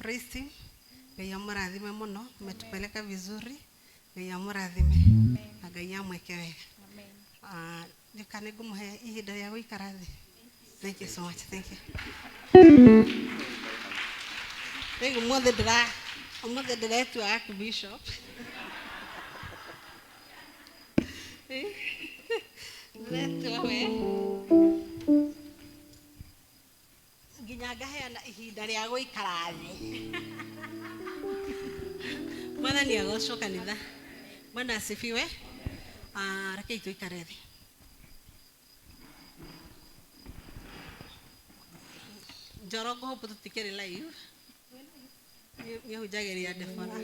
Praise team, Ngai amũrathime mũno, mmetupeleka vizuri. Ngai amũrathime na Ngai amwĩke wega. Ah, Ndika nĩ ngũmũhe ihinda rĩa gũikara thĩ. Thank you so much. Thank you. Rĩu ũmũthĩ ndĩretua Archbishop. Ndĩretua we nginya ngaheana ihinda rĩa gũikara thĩ. Mwathani agocwo kanitha. Bwana asifiwe. Ah, rekei tũikare thĩ. Njoro ngũhope tũtikĩrĩ live. Niĩ hunjagĩria Debora.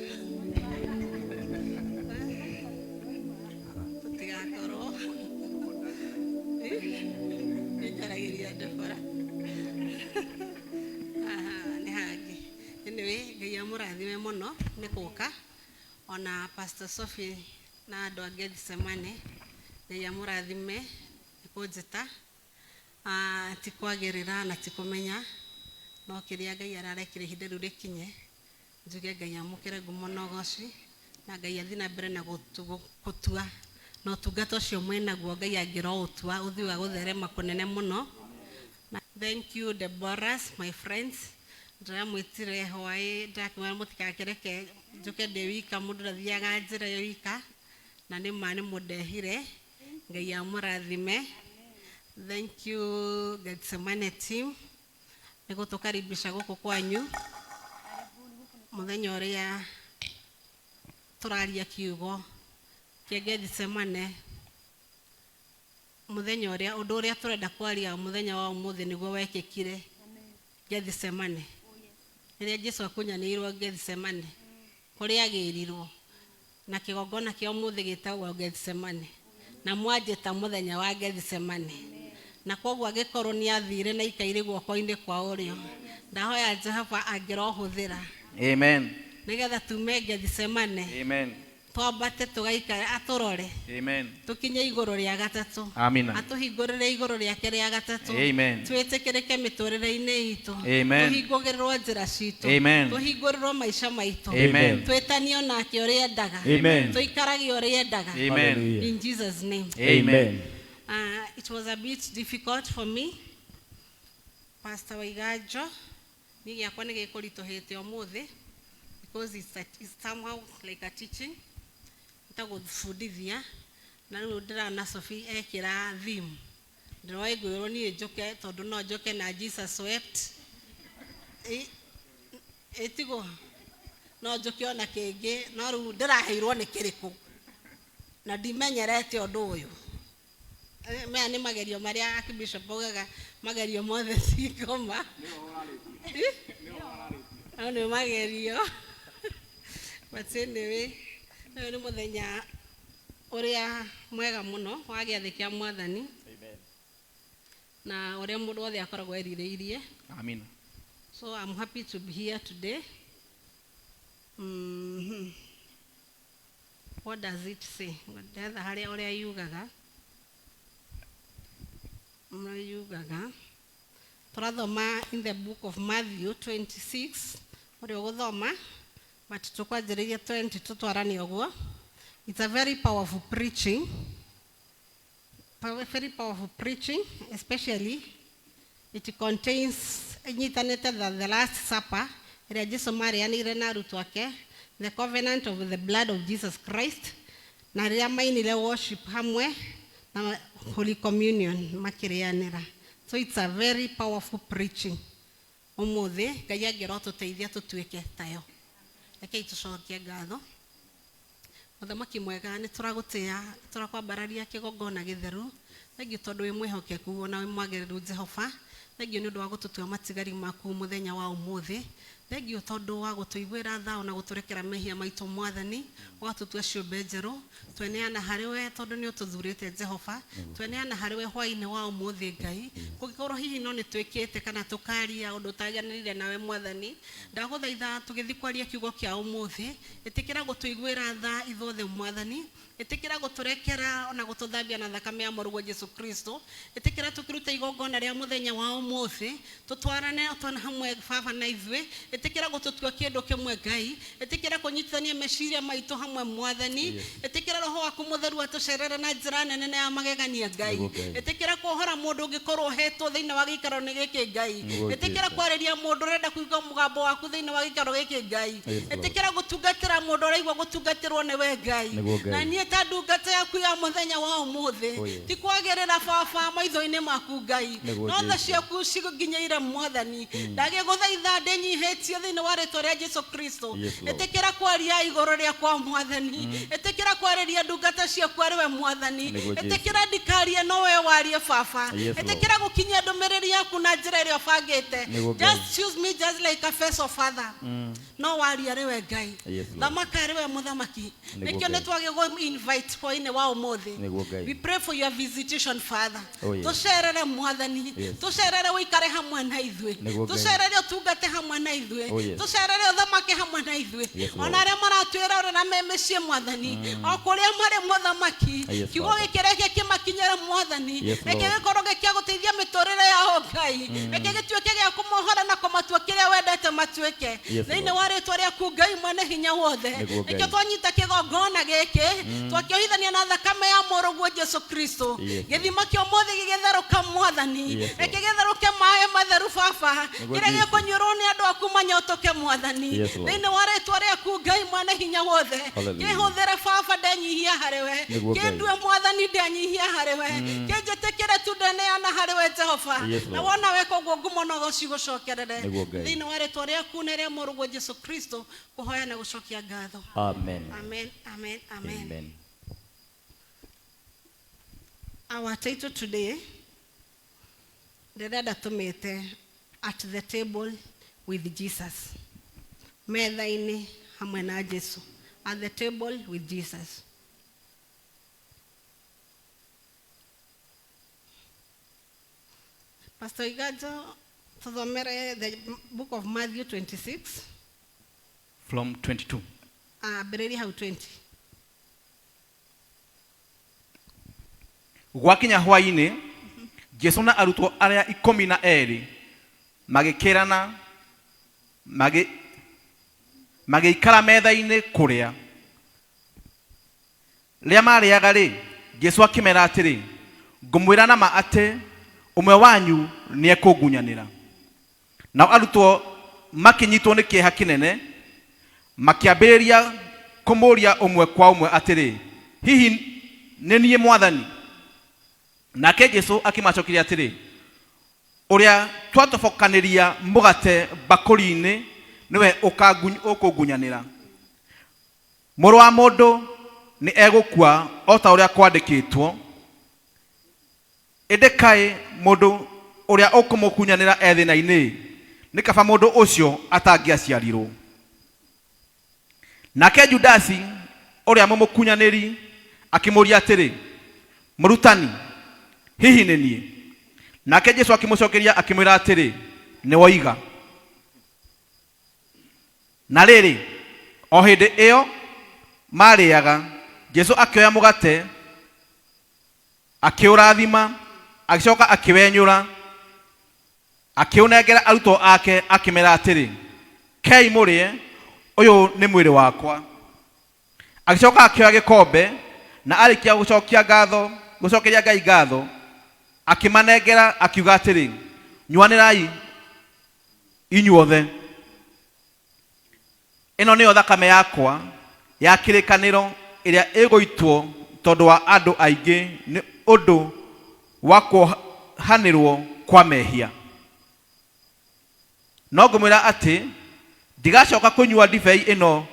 Tũtigakorwo. Niĩ njaragĩria Debora. Aha, nĩ hangĩ. Anyway, Ngai amũrathime mũno nĩ gũka. Ona Pastor Sophie na andũ a Gethsemane, Ngai amũrathime nĩ kũnjĩta. Ah, ti kwagĩrĩra na ti kũmenya, no kĩrĩa Ngai ararekire ihinda rĩu rĩkinye, njuge Ngai amũkĩre ngumo na ũgoci, na Ngai athiĩ na mbere na gũtua na ũtungata ũcio mwĩnaguo Ngai angĩroũtua ũthiĩ wa gũtherema kũnene mũno. Na thank you Deborahs, my friends. Ndĩramwĩtire hwaĩ, ndakĩmwĩra mũtikakĩreke njũke ndĩ wika, mũndũ ndathiaga njĩra ĩyo wika, na nĩ ma nĩ mũndehire. Ngai amũrathime. Thank you Gethsemane team nĩ gũtũkaribisha gũkũ kwanyu mũthenya ũrĩa tũraria kiugo kĩa Gethsemane, mũthenya ũrĩa ũndũ ũrĩa tũrenda kwaria mũthenya wa ũmũthĩ nĩguo wekĩkire Gethsemane, rĩrĩa Jesu akunyanĩirwo Gethsemane kũrĩa agĩrirwo, na kĩgongona kĩa ũmũthĩ gĩtagwo Gethsemane, na mwanjĩta mũthenya wa Gethsemane, na kwoguo angĩkorwo nĩ athire na ikaire guoko-inĩ kwa ũrĩo, ndahoya Jehova angĩrohũthĩra. Amen. Nĩgetha tume Gethsemane. Amen. Twambate tũgaikare atũrore. Amen. Tũkinye igũrũ rĩa gatatũ. Amina. Atũhingũrĩre igũrũ rĩake rĩa gatatũ. Amen. Twĩtĩkĩrĩke mĩtũrĩre-inĩ itũ. Amen. Tũhingũrĩrwo njĩra citũ. Amen. Tũhingũrĩrwo maica maitũ. Amen. Twĩtanio nake ũrĩa endaga. Amen. Tũikarage ũrĩa endaga. Amen. Hallelujah. In Jesus' name. Amen. It was a bit difficult for me. Pastor Waiganjo, niĩ gĩakwa nĩ gĩkũritũhĩte ũmũthĩ because it's somehow like a teaching. Nĩtagũbundithia na rĩu ndĩrana Sophie ekĩra theme. Ndĩroĩ ngwĩrwo niĩ njũke tondũ no njũke na Jesus wept. Ĩtigwo no njũke ona kĩngĩ, no rĩu ndĩraheirwo nĩ kĩrĩkũ na ndimenyerete ũndũ ũyũ. Maya nĩ magerio marĩa Archbishop augaga, magerio mothe ti ngoma. No nĩ magerio. But anyway, ũyũ nĩ mũthenya ũrĩa mwega mũno wa gĩathĩ kĩa Mwathani. Amen. Na ũrĩa mũndũ wothe akoragwo erirĩirie. Amina. So I'm happy to be here today. What does it say? Ndetha harĩa ũrĩa yugaga. Ũrĩa yugaga. Tũrathoma in the book of Matthew 26, ũrĩa ũgũthoma, but tũkwanjĩrĩria 20 tũtwarane ũguo. It's a very powerful preaching. Very powerful preaching, especially it contains inyitanĩte the Last Supper, ĩrĩa Jesu marĩanĩire na arutwo ake, the covenant of the blood of Jesus Christ, na rĩrĩa mainire worship hamwe na Holy Communion makĩrĩanĩra. So it's a very powerful preaching. Ũmũthĩ Ngai angĩrotũteithia tũtuĩke tayo. Rekei tũcokie ngatho. Mũthamaki mwega, nĩ tũragũtĩa, tũrakwambararia kĩgongona gĩtheru. Thengiũ tondũ wĩ mwĩhokeku na wĩ mwagĩrĩru Jehova. Thengiũ nĩ ũndũ wa gũtũtua matigari maku mũthenya wa ũmũthĩ. Thengiũ tondũ wa gũtũiguĩra tha na gũtũrekera mehia maitũ Mwathani, ũgatũtua ciũmbe njerũ. Tweneana harĩ we tondũ nĩ ũtũthurĩte Jehova. Tweneana harĩ we hwaĩ-inĩ wa ũmũthĩ Ngai. Kũngĩkorwo hihi no nĩ twĩkĩte kana tũkaria ũndũ ũtaganĩrĩire nawe Mwathani, ndagũthaitha tũgĩthiĩ kwaria kiugo kĩa ũmũthĩ, ĩtĩkĩra gũtũiguĩra tha ithuothe Mwathani, ĩtĩkĩra gũtũrekera ona gũtũthambia na thakame ya mũrũguo Jesu Kristo, ĩtĩkĩra tũkĩruta igongona rĩa mũthenya wa ũmũthĩ, tũtwarane otwana hamwe Baba na ithuĩ, Ĩtĩkĩra gũtũtua kĩndũ kĩmwe Ngai. Ĩtĩkĩra kũnyitithania meciria maitũ hamwe Mwathani. Ĩtĩkĩra roho waku mũtheru atũcerere na njĩra nene na ya magegania Ngai. Nĩguo Ngai. Ĩtĩkĩra kuohora mũndũ ũngĩkorwo ũhetwo thĩinĩ wa gĩikaro-inĩ gĩkĩ Ngai. Nĩguo Ĩtĩkĩra Jesũ. kwarĩria mũndũ ũrenda kũigua mũgambo waku thĩinĩ wa gĩikaro gĩkĩ Ngai. Yes, Lord. Ĩtĩkĩra gũtungatĩra mũndũ ũraigua gũtungatĩrwo nĩwe Ngai. Nĩguo Ngai. Na niĩ ta ndungata yaku ya mũthenya wa ũmũthĩ, Oh, yes. ti kwagĩrĩra baba maitho-inĩ maku Ngai, Nĩguo no tha Jesũ. ciaku cigũnginyĩire Mwathani. Ndagĩgũthaitha ndĩnyihĩtie thĩinĩ wa rĩtwa rĩa Jesu Kristo. Yes, Lord. Ĩtĩkĩra kwaria igũrũ rĩakwa Mwathani. Ĩtĩkĩra kwarĩria ndungata ciaku arĩ we Mwathani. Nĩguo Jesũ. Ĩtĩkĩra ndikarie no we warie baba. Yes, Lord. Ĩtĩkĩra gũkinyia ndũmĩrĩri yaku na njĩra ĩrĩa ũbangĩte. Nĩguo Ngai. Just choose me just like a vessel, Father. No warie arĩ we Ngai. Yes, Lord. Thamaka arĩ we mũthamaki. Nĩguo Nĩkĩo Ngai. nĩ twagĩgũ invite hwainĩ wa ũmũthĩ. Nĩguo Ngai. We pray for your visitation, Father. Oh, yes. Tũcerere Mwathani. Yes. Tũcerere ũikare hamwe na ithuĩ. Nĩguo Ngai. Tũcerere ũtungate hamwe na ithuĩ. Oh, yes. Tũcerere ũthamake hamwe na ithuĩ. Yes, Lord. Ona arĩa maratwĩrorera me mĩciĩ Mwathani, o kũrĩa marĩ mũthamaki, Yes, kiugo Father. gĩkĩ reke kĩmakinyĩre Mwathani. Yes, Reke Lord. gĩkorwo gĩ kĩa gũteithia mĩtũrĩre yao Ngai. Reke gĩtuĩke gĩa kũmohora na kũmatua kĩrĩa wendete matuĩke. Yes, Thĩinĩ Lord. wa rĩtwa rĩaku Ngai mwene hinya wothe. Nĩguo Ngai. Nĩkĩo twanyita kĩgongona gĩkĩ, twakĩohithania na thakame ya mũrũguo Jesu Kristo. Yes. Gĩthima kĩa ũmũthĩ gĩgĩtherũka Mwathani. Yes, Lord. Reke gĩtherũke maĩ matheru baba. Nĩguo Kĩrĩa Jesũ. gĩkũnyuĩrwo nĩ andũ aku manyotoke Mwathani. Yes, Lord. Thĩinĩ wa rĩtwa rĩaku Ngai mwene hinya wothe. Hallelujah. Kĩhũthĩre baba ndenyihia harĩ we. Nĩguo Ngai. Kĩndue Mwathani ndenyihia harĩ we. Kĩnjĩtĩkĩre tu ndeneana harĩ we Jehova. Yes, Na Lord. wona weka ũguo ngumo no cigũcokerere. Nĩguo Ngai. Thĩinĩ wa rĩtwa rĩaku na rĩa mũrũguo Jesu Kristo kũhoya na gũcokia ngatho. Amen. Amen, amen, amen. Amen. Our title today, ndĩrenda tũmĩte At the Table with Jesus. Metha-inĩ hamwe na Jesu. At the table with Jesus. Pastor Igajo, tũthomere the book of Matthew 26, From 22. Ambĩrĩria hau 20. Gwakinya hwaĩ-inĩ, Jesu na arutwo arĩa 12 magĩkĩrana magĩikara metha-inĩ kũrĩa. Rĩrĩa marĩaga rĩ, Jesu akĩmera atĩrĩ, ngũmwĩra na ma atĩ ũmwe wanyu nĩekũngunyanĩra. Nao arutwo makĩnyitwo nĩ kĩeha kĩnene, makĩambĩrĩria kũmũũria ũmwe kwa ũmwe atĩrĩ, hihi nĩ niĩ Mwathani? Nake Jesu akĩmacokeria atĩrĩ, ũrĩa twatobokanĩria mũgate mbakũri-inĩ nĩwe ũkũngunyanĩra. Mũrũ wa mũndũ nĩ egũkua o ta ũrĩa kwandĩkĩtwo, ĩndĩ kaĩ mũndũ ũrĩa ũkũmũkunyanĩra e thĩna-inĩ, nĩ kaba mũndũ ũcio atangĩaciarirwo. Nake Judasi ũrĩa mũmũkunyanĩri akĩmũũria atĩrĩ, mũrutani, hihi nĩ niĩ? Nake Jesu akĩmũcokeria akĩmwĩra atĩrĩ, nĩ woiga. Na rĩrĩ, o hĩndĩ ĩyo marĩaga, Jesu akĩoya mũgate, akĩũrathima, agĩcoka akĩwenyũra, akĩũnengera arutwo ake, akĩmera atĩrĩ, kei mũrĩe, ũyũ nĩ mwĩrĩ wakwa. Agĩcoka akĩoya gĩkombe, na arĩkia gũcokia ngatho, gũcokeria Ngai ngatho, akĩmanengera akiuga atĩrĩ, nyuanĩrai inyuothe. Ĩno nĩyo thakame yakwa ya kĩrĩkanĩro ĩrĩa ĩgũitwo tondũ wa andũ aingĩ nĩ ũndũ wa kuohanĩrwo kwa mehia. No ngũmwĩra atĩ ndigacoka kũnyua ndibei ĩno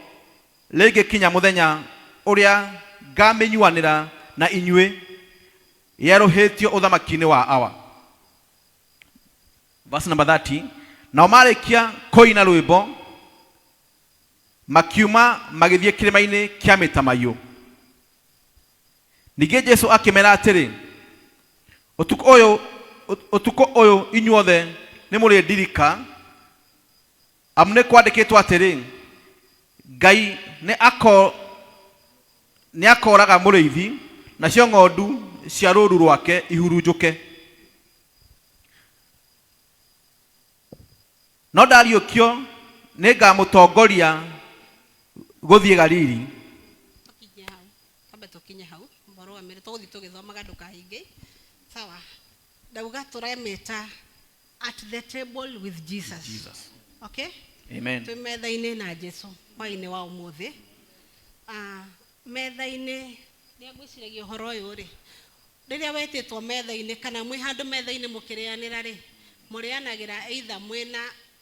rĩngĩ kinya mũthenya ũrĩa ngamĩnyuanĩra na inyuĩ yerũhĩtio ũthamaki-inĩ wa Awa. Verse number 30. Nao marĩkia kũina rwĩmbo makiuma magĩthiĩ kĩrĩma-inĩ kĩa mĩtamaiyũ. Ningĩ Jesu akĩmera atĩrĩ, ũtukũ ũyũ inyuothe nĩ mũrĩndirika, amu nĩ kwandĩkĩtwo atĩrĩ, Ngai nĩ akoraga mũrĩithi, nacio ng'ondu cia rũũru rwake ihurunjũke. No ndariũkio Nĩngamũtongoria gũthiĩ Galili. Tũkinye hau, twambe tũkinye hau mũrũgamĩrĩ, tũgũthiĩ tũgĩthomaga, ndũkahinge. Sawa, ndauga tũremĩta "At the Table with Jesus". Jesus. Okay. Amen. Twĩ metha-inĩ na Jesu hwaĩ-inĩ wa ũmũthĩ. Metha-inĩ, rĩrĩa ngwĩciragia ũhoro ũyũ rĩ, rĩrĩa wetĩtwo metha-inĩ kana mwĩ handũ metha-inĩ mũkĩrĩanĩra rĩ, mũrĩanagĩra either mwĩna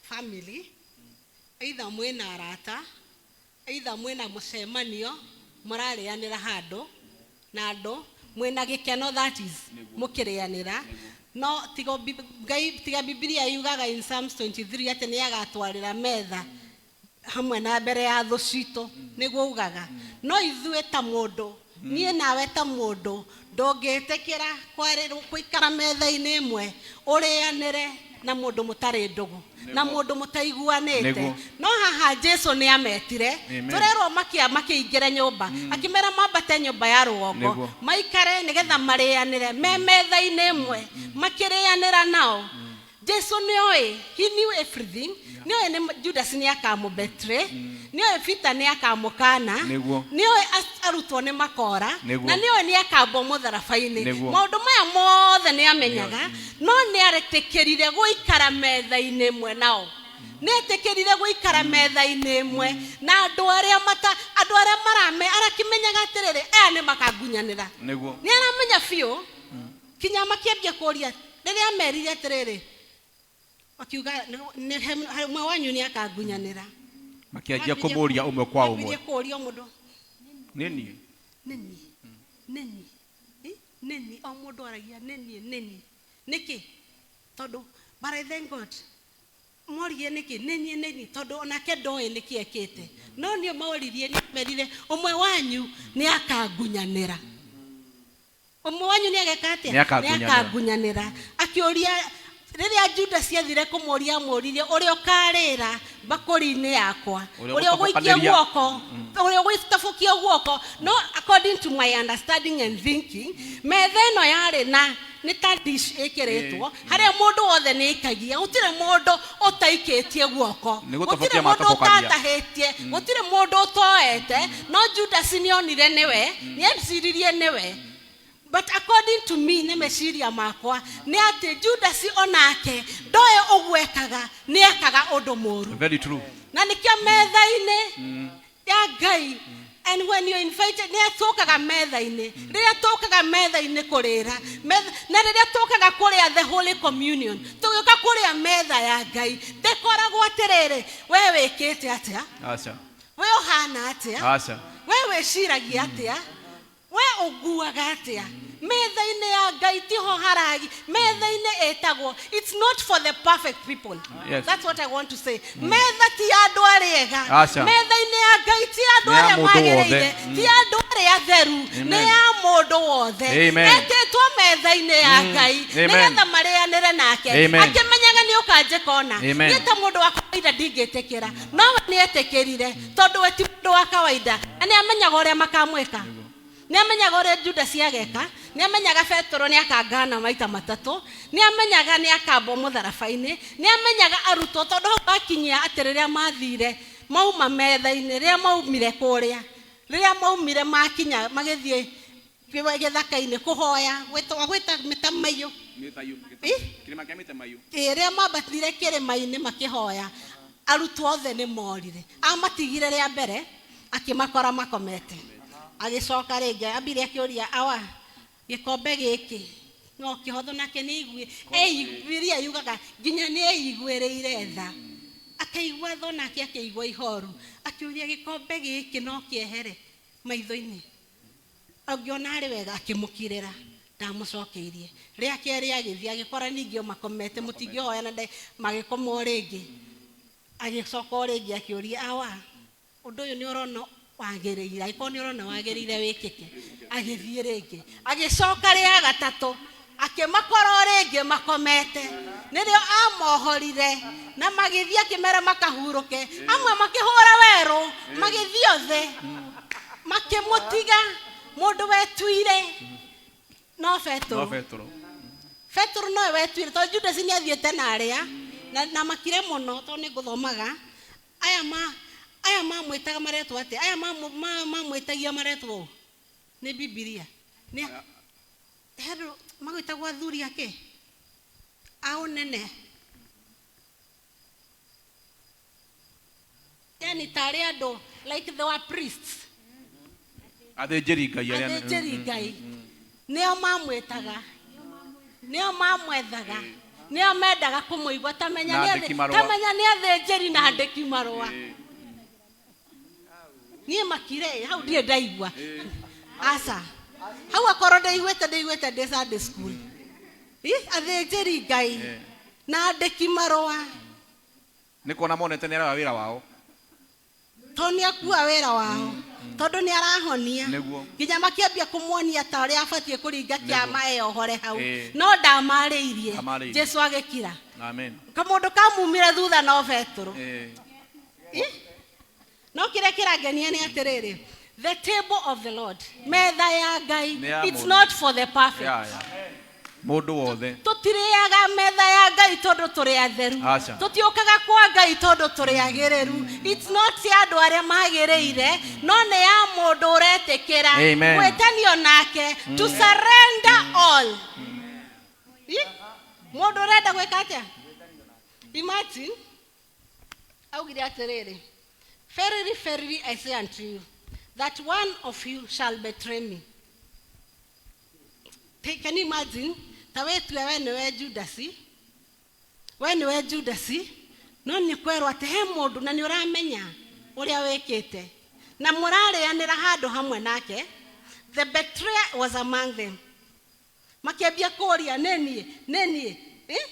family, either mwĩna arata, either mwĩna mũcemanio mũrarĩanĩra handũ na andũ mwĩna gĩkeno, that is mũkĩrĩanĩra. No tiga Ngai, tiga Bibilia yugaga in Psalms 23 atĩ nĩ agatwarĩra metha hamwe na mbere ya thũ citũ, nĩguo ugaga. No ithuĩ ta mũndũ, niĩ nawe ta mũndũ, ndũngĩtĩkĩra gũikara metha-inĩ ĩmwe ũrĩanĩre na mũndũ mũtarĩ ndũgũ na mũndũ mũtaiguanĩte. Nĩguo. No haha Jesu nĩ ametire. Amen. Tũrerwo makĩingĩre nyũmba, akĩmera mambate nyũmba ya rũgongo Nĩguo. maikare nĩgetha marĩanĩre me metha-inĩ ĩmwe makĩrĩanĩra nao. Jesu nĩoĩ, he knew everything. Nĩoĩ nĩ Judas nĩ akamũbetray, nĩoĩ Peter nĩ akamũkana, Nĩguo. nĩoĩ arutwo nĩ makora, Nĩguo. na nĩoĩ nĩ akambwo mũtharaba-inĩ. Nĩguo. Maũndũ maya mothe nĩ amenyaga, no nĩ aretĩkĩrire gũikara metha-inĩ ĩmwe nao. Nĩ etĩkĩrire gũikara metha-inĩ ĩmwe na andũ arĩa mata andũ arĩa marame arakĩmenyaga atĩrĩrĩ, aya nĩ makangunyanĩra. Nĩguo. Nĩ aramenya biũ, kinya makĩambia kũria rĩrĩa amerire atĩrĩrĩ, akiuga ũmwe wanyu nĩ akangunyanĩra. Makĩanjia kũmũria ũmwe kwa ũmwe. Ambĩrĩrie kũũria mũndũ. Nĩ niĩ? Nĩniĩ, nĩniĩ? Eh, nĩniĩ? O mũndũ aragia nĩniĩ, nĩniĩ. Nĩkĩ? Tondũ, but I thank God, moririe nĩkĩ nĩniĩ, nĩniĩ, tondũ onake ndoĩ nĩkĩ ekĩte. No nĩ moririe, nĩ merire ũmwe wanyu nĩ akangunyanĩra. Ũmwe wanyu nĩ ageka atĩa? Nĩ akangunyanĩra. Akangunyanĩra. Akĩũria rĩrĩa Judas athire kũmũria, amũririe, ũrĩa ũkarĩra mbakũri-inĩ yakwa, ũrĩa ũrĩa ũgũikia ũgũtobokanĩria. Guoko, ũrĩa ũgũtabũkia guoko. No according to my understanding and thinking, metha ĩno yarĩ na nĩ ta dish ĩkĩrĩtwo harĩa mũndũ wothe nĩ aikagia. Gũtirĩ mũndũ ũtaikĩtie guoko. Nĩ gũtirĩ gũtobokia mũndũ matobokagia. ũtatahĩtie, gũtirĩ mũndũ ũtoete. No Judas nĩ onire nĩwe, nĩ eciririe nĩwe. But according to me, nĩ meciria makwa nĩ atĩ Judas onake ndoĩ ũguo ekaga nĩ ekaga ũndũ mũru. Very true. Na nĩkĩo metha-inĩ ya Ngai, and when you invited, nĩ tũkaga metha-inĩ, rĩrĩa tũkaga metha-inĩ kũrĩra na rĩrĩa tũkaga kũrĩa the Holy Communion, tũgĩũka kũrĩa metha ya Ngai, ndĩkoragwo atĩrĩrĩ, we wĩkĩte atĩa? Aca. We ũhana atĩa? Aca. We wĩciragia atĩa? We ũguaga atĩa? Metha-inĩ ya Ngai tiho haragi. Metha-inĩ ĩtagwo, it's not for the perfect people. Yes. That's what I want to say. Metha ti ya andũ arĩa ega. Aca. Metha-inĩ ya Ngai ti ya andũ Nĩ ya arĩa mũndũ wothe. magĩrĩire, ti ya andũ arĩa atheru, Amen. nĩ ya mũndũ wothe. Amen. Etĩtwo metha-inĩ ya Ngai Amen. nĩgetha marĩanĩre nake, Amen. akĩmenyaga nĩ ũkanjĩka ona. Amen. Niĩ ta mũndũ wa kawaida ndingĩtĩkĩra, no we nĩ etĩkĩrire tondũ we ti mũndũ wa kawaida, na nĩ amenyaga ũrĩa makamwĩka, nĩ amenyaga ũrĩa Judas ageka, nĩ amenyaga Petero nĩ akangana maita matatũ, nĩ amenyaga nĩ akambwo mũtharaba-inĩ, nĩ amenyaga arutwo, tondũ hau akinyia atĩ rĩrĩa mathire mauma metha-inĩ, rĩrĩa maumire kũrĩa, rĩrĩa maumire makinya magĩthiĩ gĩthaka-inĩ kũhoya gwĩta mĩtamaiyũ. Ĩ? Kĩrĩma kĩa mĩtamaiyũ. Ĩ, rĩrĩa mambatire kĩrĩma-inĩ makĩhoya, arutwo othe nĩ morire. Amatigire rĩa mbere akĩmakora makomete, agĩcoka rĩngĩ ambire akĩũria, "Awa, gĩkombe gĩkĩ no kĩhotho?" Nake nĩ aigue Bibilia yugaga nginya nĩ eiguĩrĩire tha, akaigua tho, nake akĩigua ihoru, akĩũria, "Gĩkombe gĩkĩ no kĩehere maitho-inĩ angĩona arĩ wega?" Akĩmũkirĩra, ndamũcokeirie. Rĩa kerĩ agĩthiĩ agĩkora ningĩ o makomete, mũtingĩhoya na magĩkoma o rĩngĩ. Agĩcoka o rĩngĩ akĩũria, "Awa, ũndũ ũyũ nĩ ũrona wagĩrĩire? Angĩkorwo nĩ ũrona wagĩrĩire wĩkĩke." Agĩthiĩ rĩngĩ, agĩcoka rĩa gatatũ, akĩmakora o rĩngĩ makomete. Nĩrĩo amohorire na magĩthiĩ, akĩmera makahurũke. Amwe makĩhũra werũ, magĩthiĩ othe makĩmũtiga mũndũ wetuire no Petero. No Petero. Petero nowe wetuire, tondũ Judas nĩ athiĩte na arĩa na makire mũno, tondũ nĩ ngũthomaga. Aya ma aya mamwĩtaga maretwo atĩa? Aya mamwĩtagia maretwo ũ? Nĩ Bibilia. Nĩ handũ magwĩtagwo athuri ake a ũnene. Yani tarĩ andũ like they were priests. Athĩnjĩri Ngai arĩa Athĩnjĩri Ngai nĩo mamwĩtaga, nĩo mamwethaga, nĩo mendaga kũmũigua. Tamenya Na nĩ andĩki marũa. Tamenya nĩ athĩnjĩri na andĩki marũa. Niĩ makire hau ndirĩ ndaigua, aca, hau akorwo ndaiguĩte ndĩ Sunday school. Ĩ, athĩnjĩri Ngai na andĩki marũa. Nĩ kuona monete nĩ aroya wĩra wao. Tondũ nĩ akua wĩra wao, tondũ nĩ arahonia. Nginya makĩambia kũmuonia ta ũrĩa abatiĩ kũringa kĩama eyohore hau. No ndamarĩirie. Ndamarĩirie. Jesu agĩkira. Amen. Kamũndũ kamumire thutha no Betũrũ. Ĩ? No kĩrĩa kĩrangenia nĩ atĩrĩrĩ, the table of the Lord, metha ya Ngai, Nĩ ya it's mũndũ. not for the perfect. Ya. Mũndũ wothe. Tũtirĩaga metha ya Ngai tondũ tũrĩ atheru. Aca. Tũtiũkaga kwa Ngai tondũ tũrĩ agĩrĩru. It's not ya andũ arĩa magĩrĩire, no nĩ ya mũndũ ũretĩkĩra Amen. gwĩtanio nake, to surrender all. Ĩ? Mũndũ ũrenda gwĩka atĩa? Imagine augire atĩrĩrĩ, "Verily, verily, I say unto you that one of you shall betray me." Can you imagine? Ta wĩtue we nĩwe Judasi, we nĩwe Judasi, no nĩ kwerwo atĩ he mũndũ na nĩ ũramenya ũrĩa wĩkĩte na mũrarĩanĩra handũ hamwe nake. The betrayer was among them. Makĩambia kũũria, nĩ niĩ, nĩ niĩ, eh?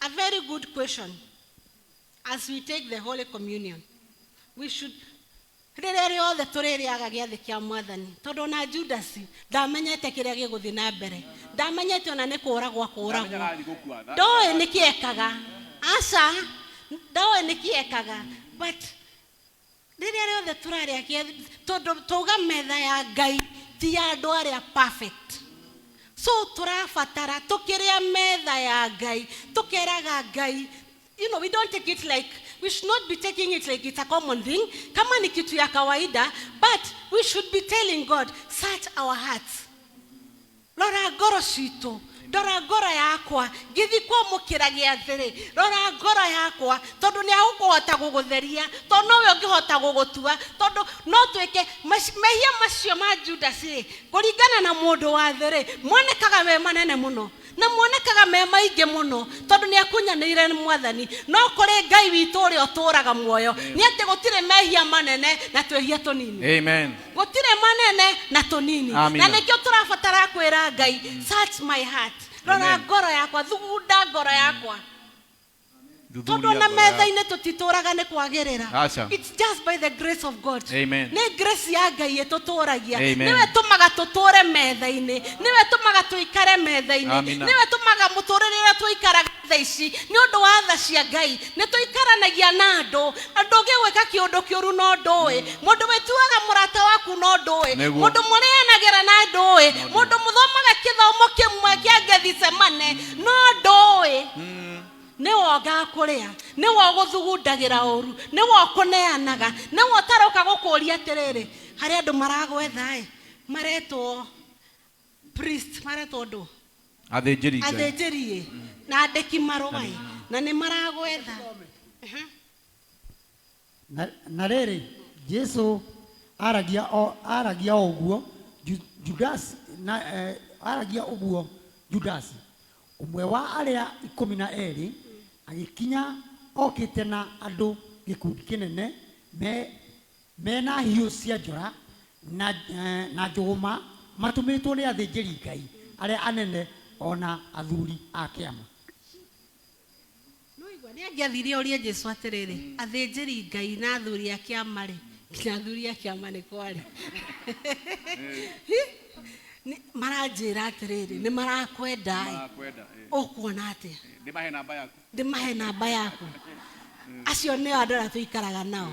A very good question. As we take the Holy Communion, we should, rĩrĩa rĩothe tũrĩrĩaga gĩathĩ kĩa Mwathani, tondũ ona Judasi ndamenyete kĩrĩa gĩgũthiĩ na mbere, ndamenyete ona nĩ kũragwo akũragwo, ndoĩ nĩkĩ ekaga, aca, ndoĩ nĩkĩ ekaga. But rĩrĩa rĩothe tũrarĩa gĩathĩ, tondũ tauga metha ya Ngai ti ya andũ arĩa perfect, so tũrabatara tũkĩrĩa metha ya Ngai tũkeraga Ngai, we don't take it like, we should not be taking it like it's a common thing, kama ni kitu ya kawaida, but we should be telling God, "Search our hearts, rora ngoro citũ, ndora ngoro yakwa ngĩthi kwamũkĩra gĩathĩ-rĩ, rora ngoro yakwa," tondũ nĩ agũkũhota gũgũtheria, tondũ nowe ũngĩhota gũgũtua. Tondũ no twĩke mehia macio ma Judas rĩ, kũringana na mũndũ wa thĩ rĩ, monekaga me manene mũno na monekaga me maingĩ mũno, tondũ nĩ akunyanĩire Mwathani. No kũrĩ Ngai witũ ũrĩa ũtũũraga muoyo nĩ atĩ gũtirĩ mehia manene na twĩhia tũnini. Amen. Gũtirĩ manene na tũnini. Amina. Na nĩkĩo tũrabatara kwĩra Ngai, "Search my heart, rora Amen. ngoro yakwa, thugunda ngoro yakwa," tondũ Thuthuria ona ngoro yaku. metha-inĩ tũtitũraga nĩ kwagĩrĩra. Aca. It's just by the grace of God. Amen. Nĩ grace ya Ngai ĩtũtũragia. Amen. Nĩwe tũmaga tũtũre metha-inĩ, nĩwe tũmaga tũikare metha-inĩ. Amina. Nĩwe tũmaga mũtũrĩre ũrĩa tũikaraga thaa ici nĩ ũndũ wa tha cia Ngai. Nĩ tũikaranagia na andũ, andũ ũngĩgwĩka kĩũndũ kĩũru no ndũĩ, mũndũ wĩtuaga mũrata waku no ndũĩ, Nĩguo. mũndũ mũrĩanagĩra na ndũĩ, mũndũ mũthomaga kĩthomo kĩmwe kĩa Gethisemane no ndũĩ nĩwe ũgakũrĩa, nĩwe ũgũthugundagĩra ũru, nĩwe ũkũneanaga, nĩwe ũtaroka gũkũria atĩrĩrĩ, harĩ andũ maragwetha ĩ, maretwo priest, maretwo ndũ? Athĩnjĩri Ngai. Athĩnjĩri ĩ na andĩki marũa ĩ, na nĩ maragwetha. Na rĩrĩ, Jesu aragia o ũguo, Judasi na aragia ũguo, Judasi, ũmwe wa arĩa 12, agĩkinya okĩte na andũ gĩkundi kĩnene mena hiũ cia njora na njũgũma, matũmĩtwo nĩ athĩnjĩri Ngai arĩa anene ona athuri a kĩama. No igua nĩ angĩathire orie Jesu atĩrĩrĩ, athĩnjĩri Ngai na athuri a kĩama rĩ, nginya athuri a kĩama nĩ kwarĩ, maranjĩra atĩrĩrĩ, nĩ marakwenda ĩ, ũkuona atĩa? Ndĩmahe namba yaku. Ndĩmahe namba yaku? Acio nĩo andũ arĩa tũikaraga nao,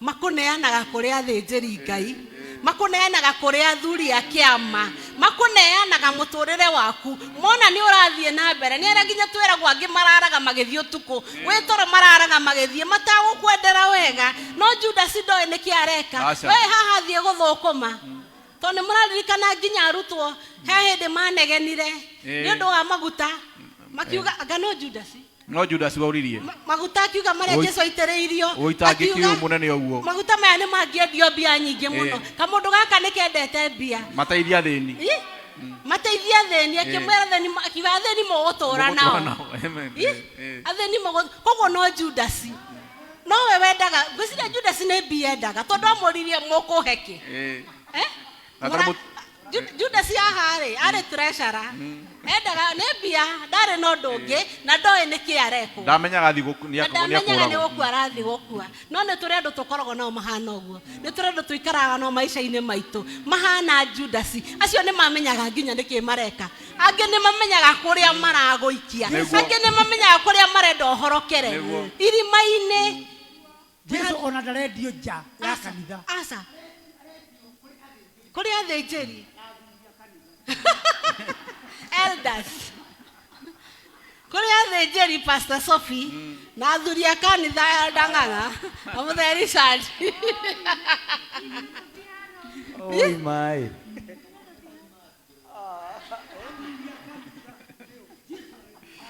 makũneanaga kũrĩ athĩnjĩri Ngai. Makuneanaga kũrĩ athuri a kĩama, makuneanaga mũtũrĩre waku, mona nĩ ũrathiĩ na mbere. Nĩ arĩa nginya twĩragwo angĩ mararaga magĩthiĩ ũtukũ, wĩ toro mararaga magĩthiĩ matagũkwendera wega. No Judas ndoĩ nĩkĩ areka. Aca. We haha thiĩ gũthũkũma, tondũ nĩ mũraririkana nginya arutwo he hĩndĩ manegenire nĩ ũndũ wa maguta, makiuga anga no Judas. No Judas wauririe. Maguta akiuga marĩa Jesu aitĩrĩirio, Ũitangĩki akiuga, ũyũ mũnene ũguo. Maguta maya nĩ mangĩendio mbia nyingĩ mũno. Kamũndũ gaka nĩ kendete mbia. Mateithia athĩni. Ĩ? Mateithia athĩni, akĩmwĩra athĩni, akiuga athĩni mũgũtũra Mũgũtũũra nao. nao. Amen. Ĩ? Athĩni koguo no Judas nowe wendaga. Ngwĩciria Judas nĩ mbia endaga, tondũ amũririe, mũkũhe kĩ? Eh? Na tondũ Judas haha rĩ, arĩ treasurer, endaga nĩ mbia, ndarĩ na ũndũ ũngĩ, na ndoĩ nĩkĩ arekwo. Ndamenyaga thi Na ndamenyaga nĩ nĩakũragwo. gũkua arathiĩ gũkua. No nĩ tũrĩ andũ tũkoragwo nao mahana ũguo, nĩ tũrĩ andũ tũikaraga nao maica-inĩ maitũ mahana Judasi. Acio nĩ mamenyaga nginya nĩkĩ mareka, angĩ nĩ mamenyaga kũrĩa maragũikia, angĩ nĩ mamenyaga kũrĩa marenda ũhorokere irima-inĩ. Jesu ona ndarendio nja ya kanitha. Aca, kũrĩ athĩnjĩri, elders, kũrĩ athĩnjĩri, Pastor Sophie na athuri a kanitha, Elder Ng'ang'a na Mũthee Richard. Oi my.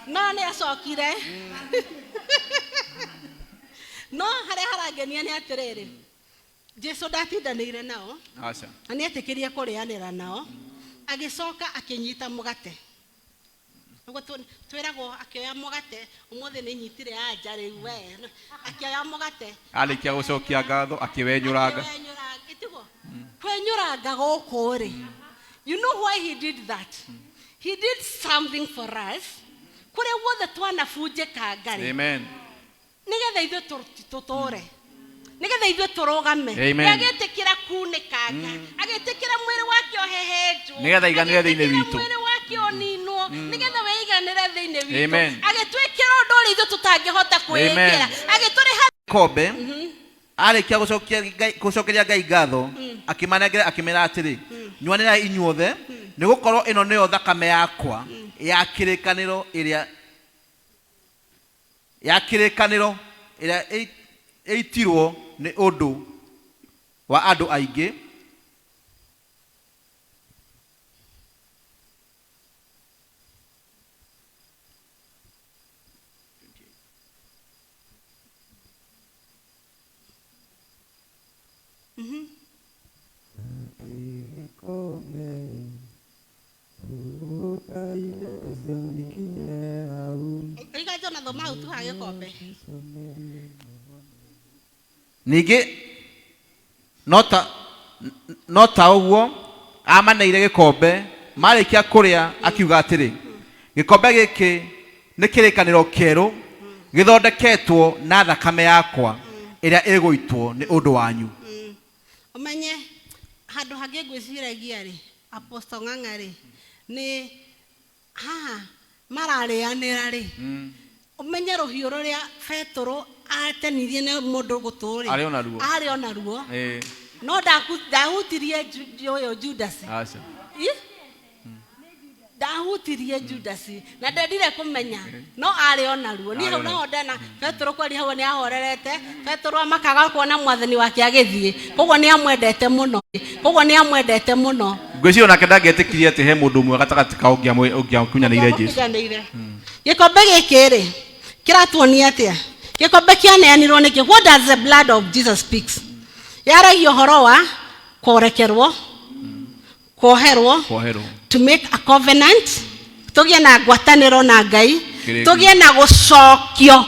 No nĩ acokire. No harĩa harangenia nĩ atĩrĩrĩ, Jesu ndatindanĩire nao. Aca. Na nĩ etĩkĩrie kũrĩanĩra nao, agĩcoka akĩnyita mũgate. Nĩguo twĩragwo akĩoya mũgate. Ũmũthĩ nĩ nyitire anja rĩu we. Akĩoya mũgate, Arĩkia gũcokia ngatho, akĩwenyũranga. Akĩwenyũranga. Ĩtiguo kwenyũranga gũkũ rĩ, you know why he did that? He did something for us kũrĩa guothe twanabunjĩkanga rĩ, Amen. nĩgetha ithuĩ tũtũre, nĩgetha ithuĩ tũrũgame. Amen. Agĩtĩkĩra kunĩkanga, agĩtĩkĩra mwĩrĩ wake ũhehenjwo, Nĩgetha aiganĩre thĩinĩ agĩtĩkĩra witũ. mwĩrĩ wake ũninwo, nĩgetha wĩiganĩre thĩinĩ witũ. Amen. Agĩtwĩkĩra ũndũ ũrĩa ithuĩ tũtangĩhota kwĩĩkĩra. Amen. Agĩtũrĩha Kombe, arĩkia gũcokeria Ngai ngatho, akĩmanengera, akĩmera atĩrĩ, nyuanĩrai inyuothe, nĩ gũkorwo ĩno nĩyo thakame yakwa ya kĩrĩkanĩro, ĩrĩa ya kĩrĩkanĩro ĩrĩa ĩitirwo nĩ ũndũ wa andũ aingĩ. Riga Jona, thoma hau tu ha gĩkombe. Ningĩ no ta ũguo amaneire gĩkombe marĩkia kũrĩa, akiuga atĩrĩ, gĩkombe gĩkĩ nĩ kĩrĩkanĩro kĩerũ gĩthondeketwo na thakame yakwa ĩrĩa ĩgũitwo nĩ ũndũ wanyu. Ũmenye handũ hangĩ ngwĩciragia rĩ, Apostle Ng'ang'a rĩ, nĩ haha mararĩanĩra rĩ, ũmenye rũhiũ rũrĩa Betũrũ atenirie nĩ mũndũ gũtũ rĩ, Arĩ o naruo. Arĩ o naruo, no ndahutirie ũyũ Judas. Aca. Ĩ? Ndahutirie Judas na ndendire kũmenya, no arĩ o naruo. Niĩ hau Arĩ o naho ndena Petero kwari hau nĩ ahorerete. Petero amakaga kuona mwathani wake agĩthiĩ, koguo nĩ amwendete mũno, koguo nĩ amwendete mũno. Ngwĩciria onake ndangĩetĩkirie atĩ he mũndũ ũmwe gatagatĩ kao ũngĩakunyanĩire Jesu. Ũngĩakunyanĩire. Gĩkombe gĩkĩ rĩ, kĩratuonia atĩa? Gĩkombe kĩaneanirwo nĩkĩ? What does the blood of Jesus speaks? Yaragia ũhoro wa kũrekerwo, kuoherwo, kuoherwo, to make a covenant, tũgĩe na ngwatanĩro na Ngai, Kĩrĩkũ. tũgĩe na gũcokio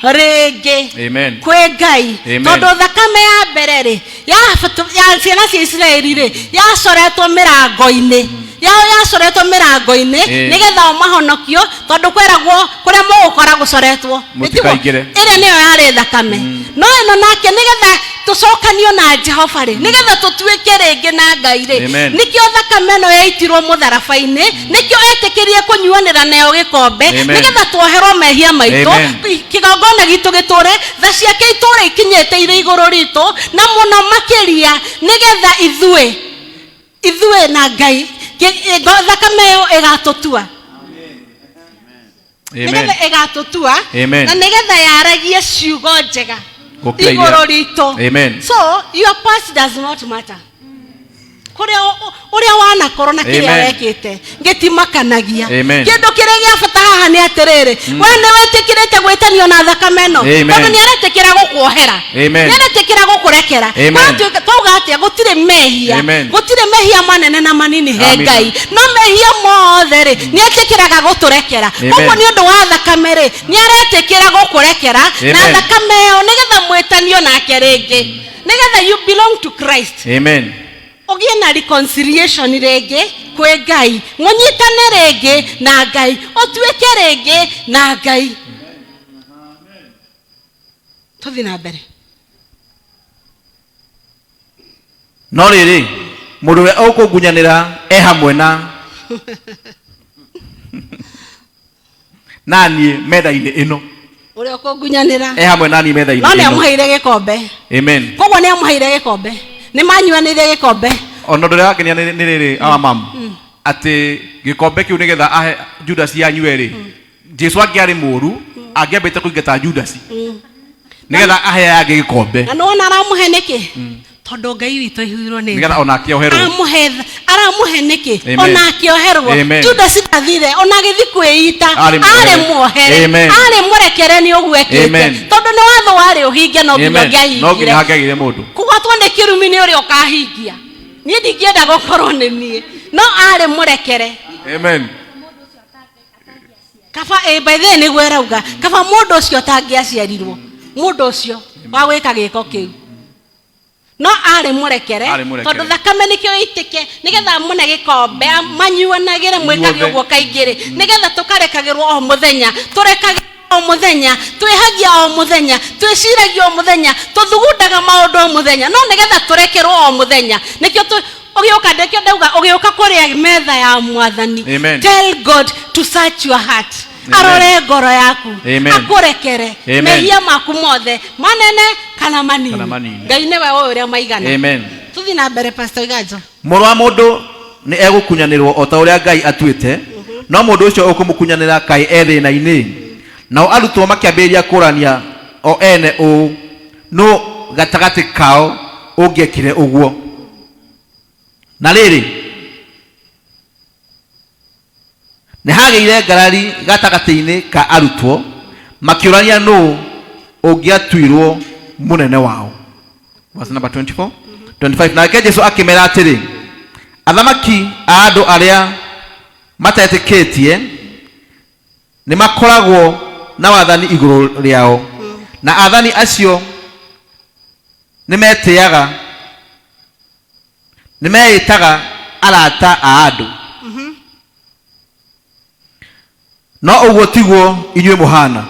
rĩngĩ Amen. kwĩ Ngai. Amen. Tondũ thakame ya mbere rĩ, ya ciana cia Isiraeli rĩ, yacoretwo mĩrango-inĩ yao, yacoretwo mĩrango-inĩ nĩgetha o mahonokio, tondũ kweragwo kũrĩa mũgũkora gũcoretwo Mũtikaingĩre. ĩrĩa nĩyo yarĩ thakame. No ĩno nake nĩgetha tũcokanio na Jehova rĩ, nĩgetha tũtuĩke rĩngĩ na Ngai rĩ, Amen. nĩkĩo thakame ĩno yaitirwo mũtharaba-inĩ, nĩkĩo etĩkĩrie kũnyuanĩra nayo gĩkombe, Amen. nĩgetha tuoherwo mehia maitũ, Amen. kĩgongona gitũ gĩtũre, tha ciake itũre ikinyĩte irĩ igũrũ ritũ, na mũno makĩria nĩgetha ithuĩ na Ngai thakame ĩyo ĩgatũtua. Amen. Nĩgetha ĩgatũtua Amen. na nĩgetha yaragie ciugo njega Gũkĩra iria. igũrũ ritũ. Amen. So your past does not matter. Kũrĩa ũrĩa wanakorwo na kĩrĩa Amen. wekĩte gĩtimakanagia. Amen. Kĩndũ kĩrĩa gĩa bata haha nĩ atĩrĩrĩ, we nĩ wĩtĩkĩrĩte gwĩtanio na thakame ĩno, Amen. tondũ nĩ aretĩkĩra gũkuohera, Amen. nĩ aretĩkĩra gũkũrekera. Amen. Twauga atĩa? Gũtirĩ mehia, Amen. gũtirĩ mehia manene na manini he Amen. Ngai, no mehia mothe rĩ nĩ etĩkĩraga gũtũrekera. Amen. Koguo nĩ ũndũ wa thakame rĩ nĩ aretĩkĩra gũkũrekera na Amen. thakame ĩyo nĩgetha mwĩtanio nake rĩngĩ, nĩgetha you belong to Christ. Amen. Ũgĩe na reconciliation rĩngĩ kwĩ Ngai, mũnyitane rĩngĩ na Ngai, ũtuĩke rĩngĩ na Ngai. Tũthiĩ na mbere. No rĩrĩ, mũndũ ũrĩa ũkũngunyanĩra e hamwe na niĩ metha-inĩ ĩno. Ũrĩa ũkũngunyanĩra E hamwe na niĩ metha-inĩ no nĩ ĩno. amũheire gĩkombe. Amen. Koguo nĩ amũheire gĩkombe, nĩ manyuanĩire gĩkombe. Ona ũndũ ũrĩa wangenia nĩ rĩrĩ, awa mamu, atĩ gĩkombe kĩu nĩgetha ahe Judas anyue rĩ, Jesu angĩarĩ mũũru angĩambĩte kũingata Judas nĩgetha ahe aya angĩ gĩkombe, Na nĩwona aramũhe nĩkĩ? Tondũ Ngai witũ aihũirwo nĩ nĩgetha onake oherwo. Aramũhe nĩkĩ? Amen. Onake oherwo. Amen. Judas ndathire ona agĩthiĩ kwĩita, Arĩ muohere. arĩ muohere, Amen. arĩ mũrekere nĩ ũguo ekĩte, Amen. tondũ nĩ watho warĩ ũhinge, no nginya Amen. No nginya ũngĩahingire. hangĩagĩire mũndũ. Kũgwatwo nĩ kĩrumi nĩ ũrĩa ũkahingia. Niĩ ndingĩenda gũkorwo nĩ niĩ, no arĩ mũrekere. Amen. Kaba by the way nĩguo ĩrauga, kaba mũndũ ũcio ũtangĩaciarirwo, mũndũ ũcio wa gwĩka gĩko kĩu, no arĩ mũrekere, Arĩ mũrekere. tondũ thakame nĩkĩo ĩitĩke nĩgetha amũne gĩkombe, manyuanagĩre, mwĩkage Inyuothe. ũguo kaingĩ rĩ, nĩgetha tũkarekagĩrwo o mũthenya, tũrekagĩrwo o mũthenya, twĩhagia o mũthenya, twĩciragia o mũthenya, tũthugundaga maũndũ o mũthenya, no nĩgetha tũrekerwo o mũthenya. Nĩkĩo ũgĩũka, nĩkĩo ndauga ũgĩũka kũrĩa metha ya Mwathani, Amen. tell God to search your heart, Amen. arore ngoro yaku, Amen. akũrekere Amen. mehia maku mothe manene kana manini. Kana manini. Ngai nĩwe ũĩ ũrĩa maigana. Amen. Tũthiĩ na mbere, Pastor Iganjo. Mũrũ wa mũndũ nĩ egũkunyanĩrwo o ta ũrĩa Ngai atuĩte, no mũndũ ũcio ũkũmũkunyanĩra kaĩ e thĩna-inĩ. Nao arutwo makĩambĩrĩria kũrania o ene ũũ, nũ gatagatĩ kao ũngĩekire ũguo? Na rĩrĩ, nĩ hagĩire ngarari gatagatĩ-inĩ ka arutwo, makĩũrania nũ ũngĩatuirwo mũnene wao. Verse number 24, 25. Nake Jesu akĩmera atĩrĩ, athamaki a andũ arĩa matetĩkĩtie nĩ makoragwo na wathani igũrũ rĩao, na athani acio nĩ metĩaga, nĩ meĩtaga arata a andũ. No ũguo tiguo inyuĩ mũhana.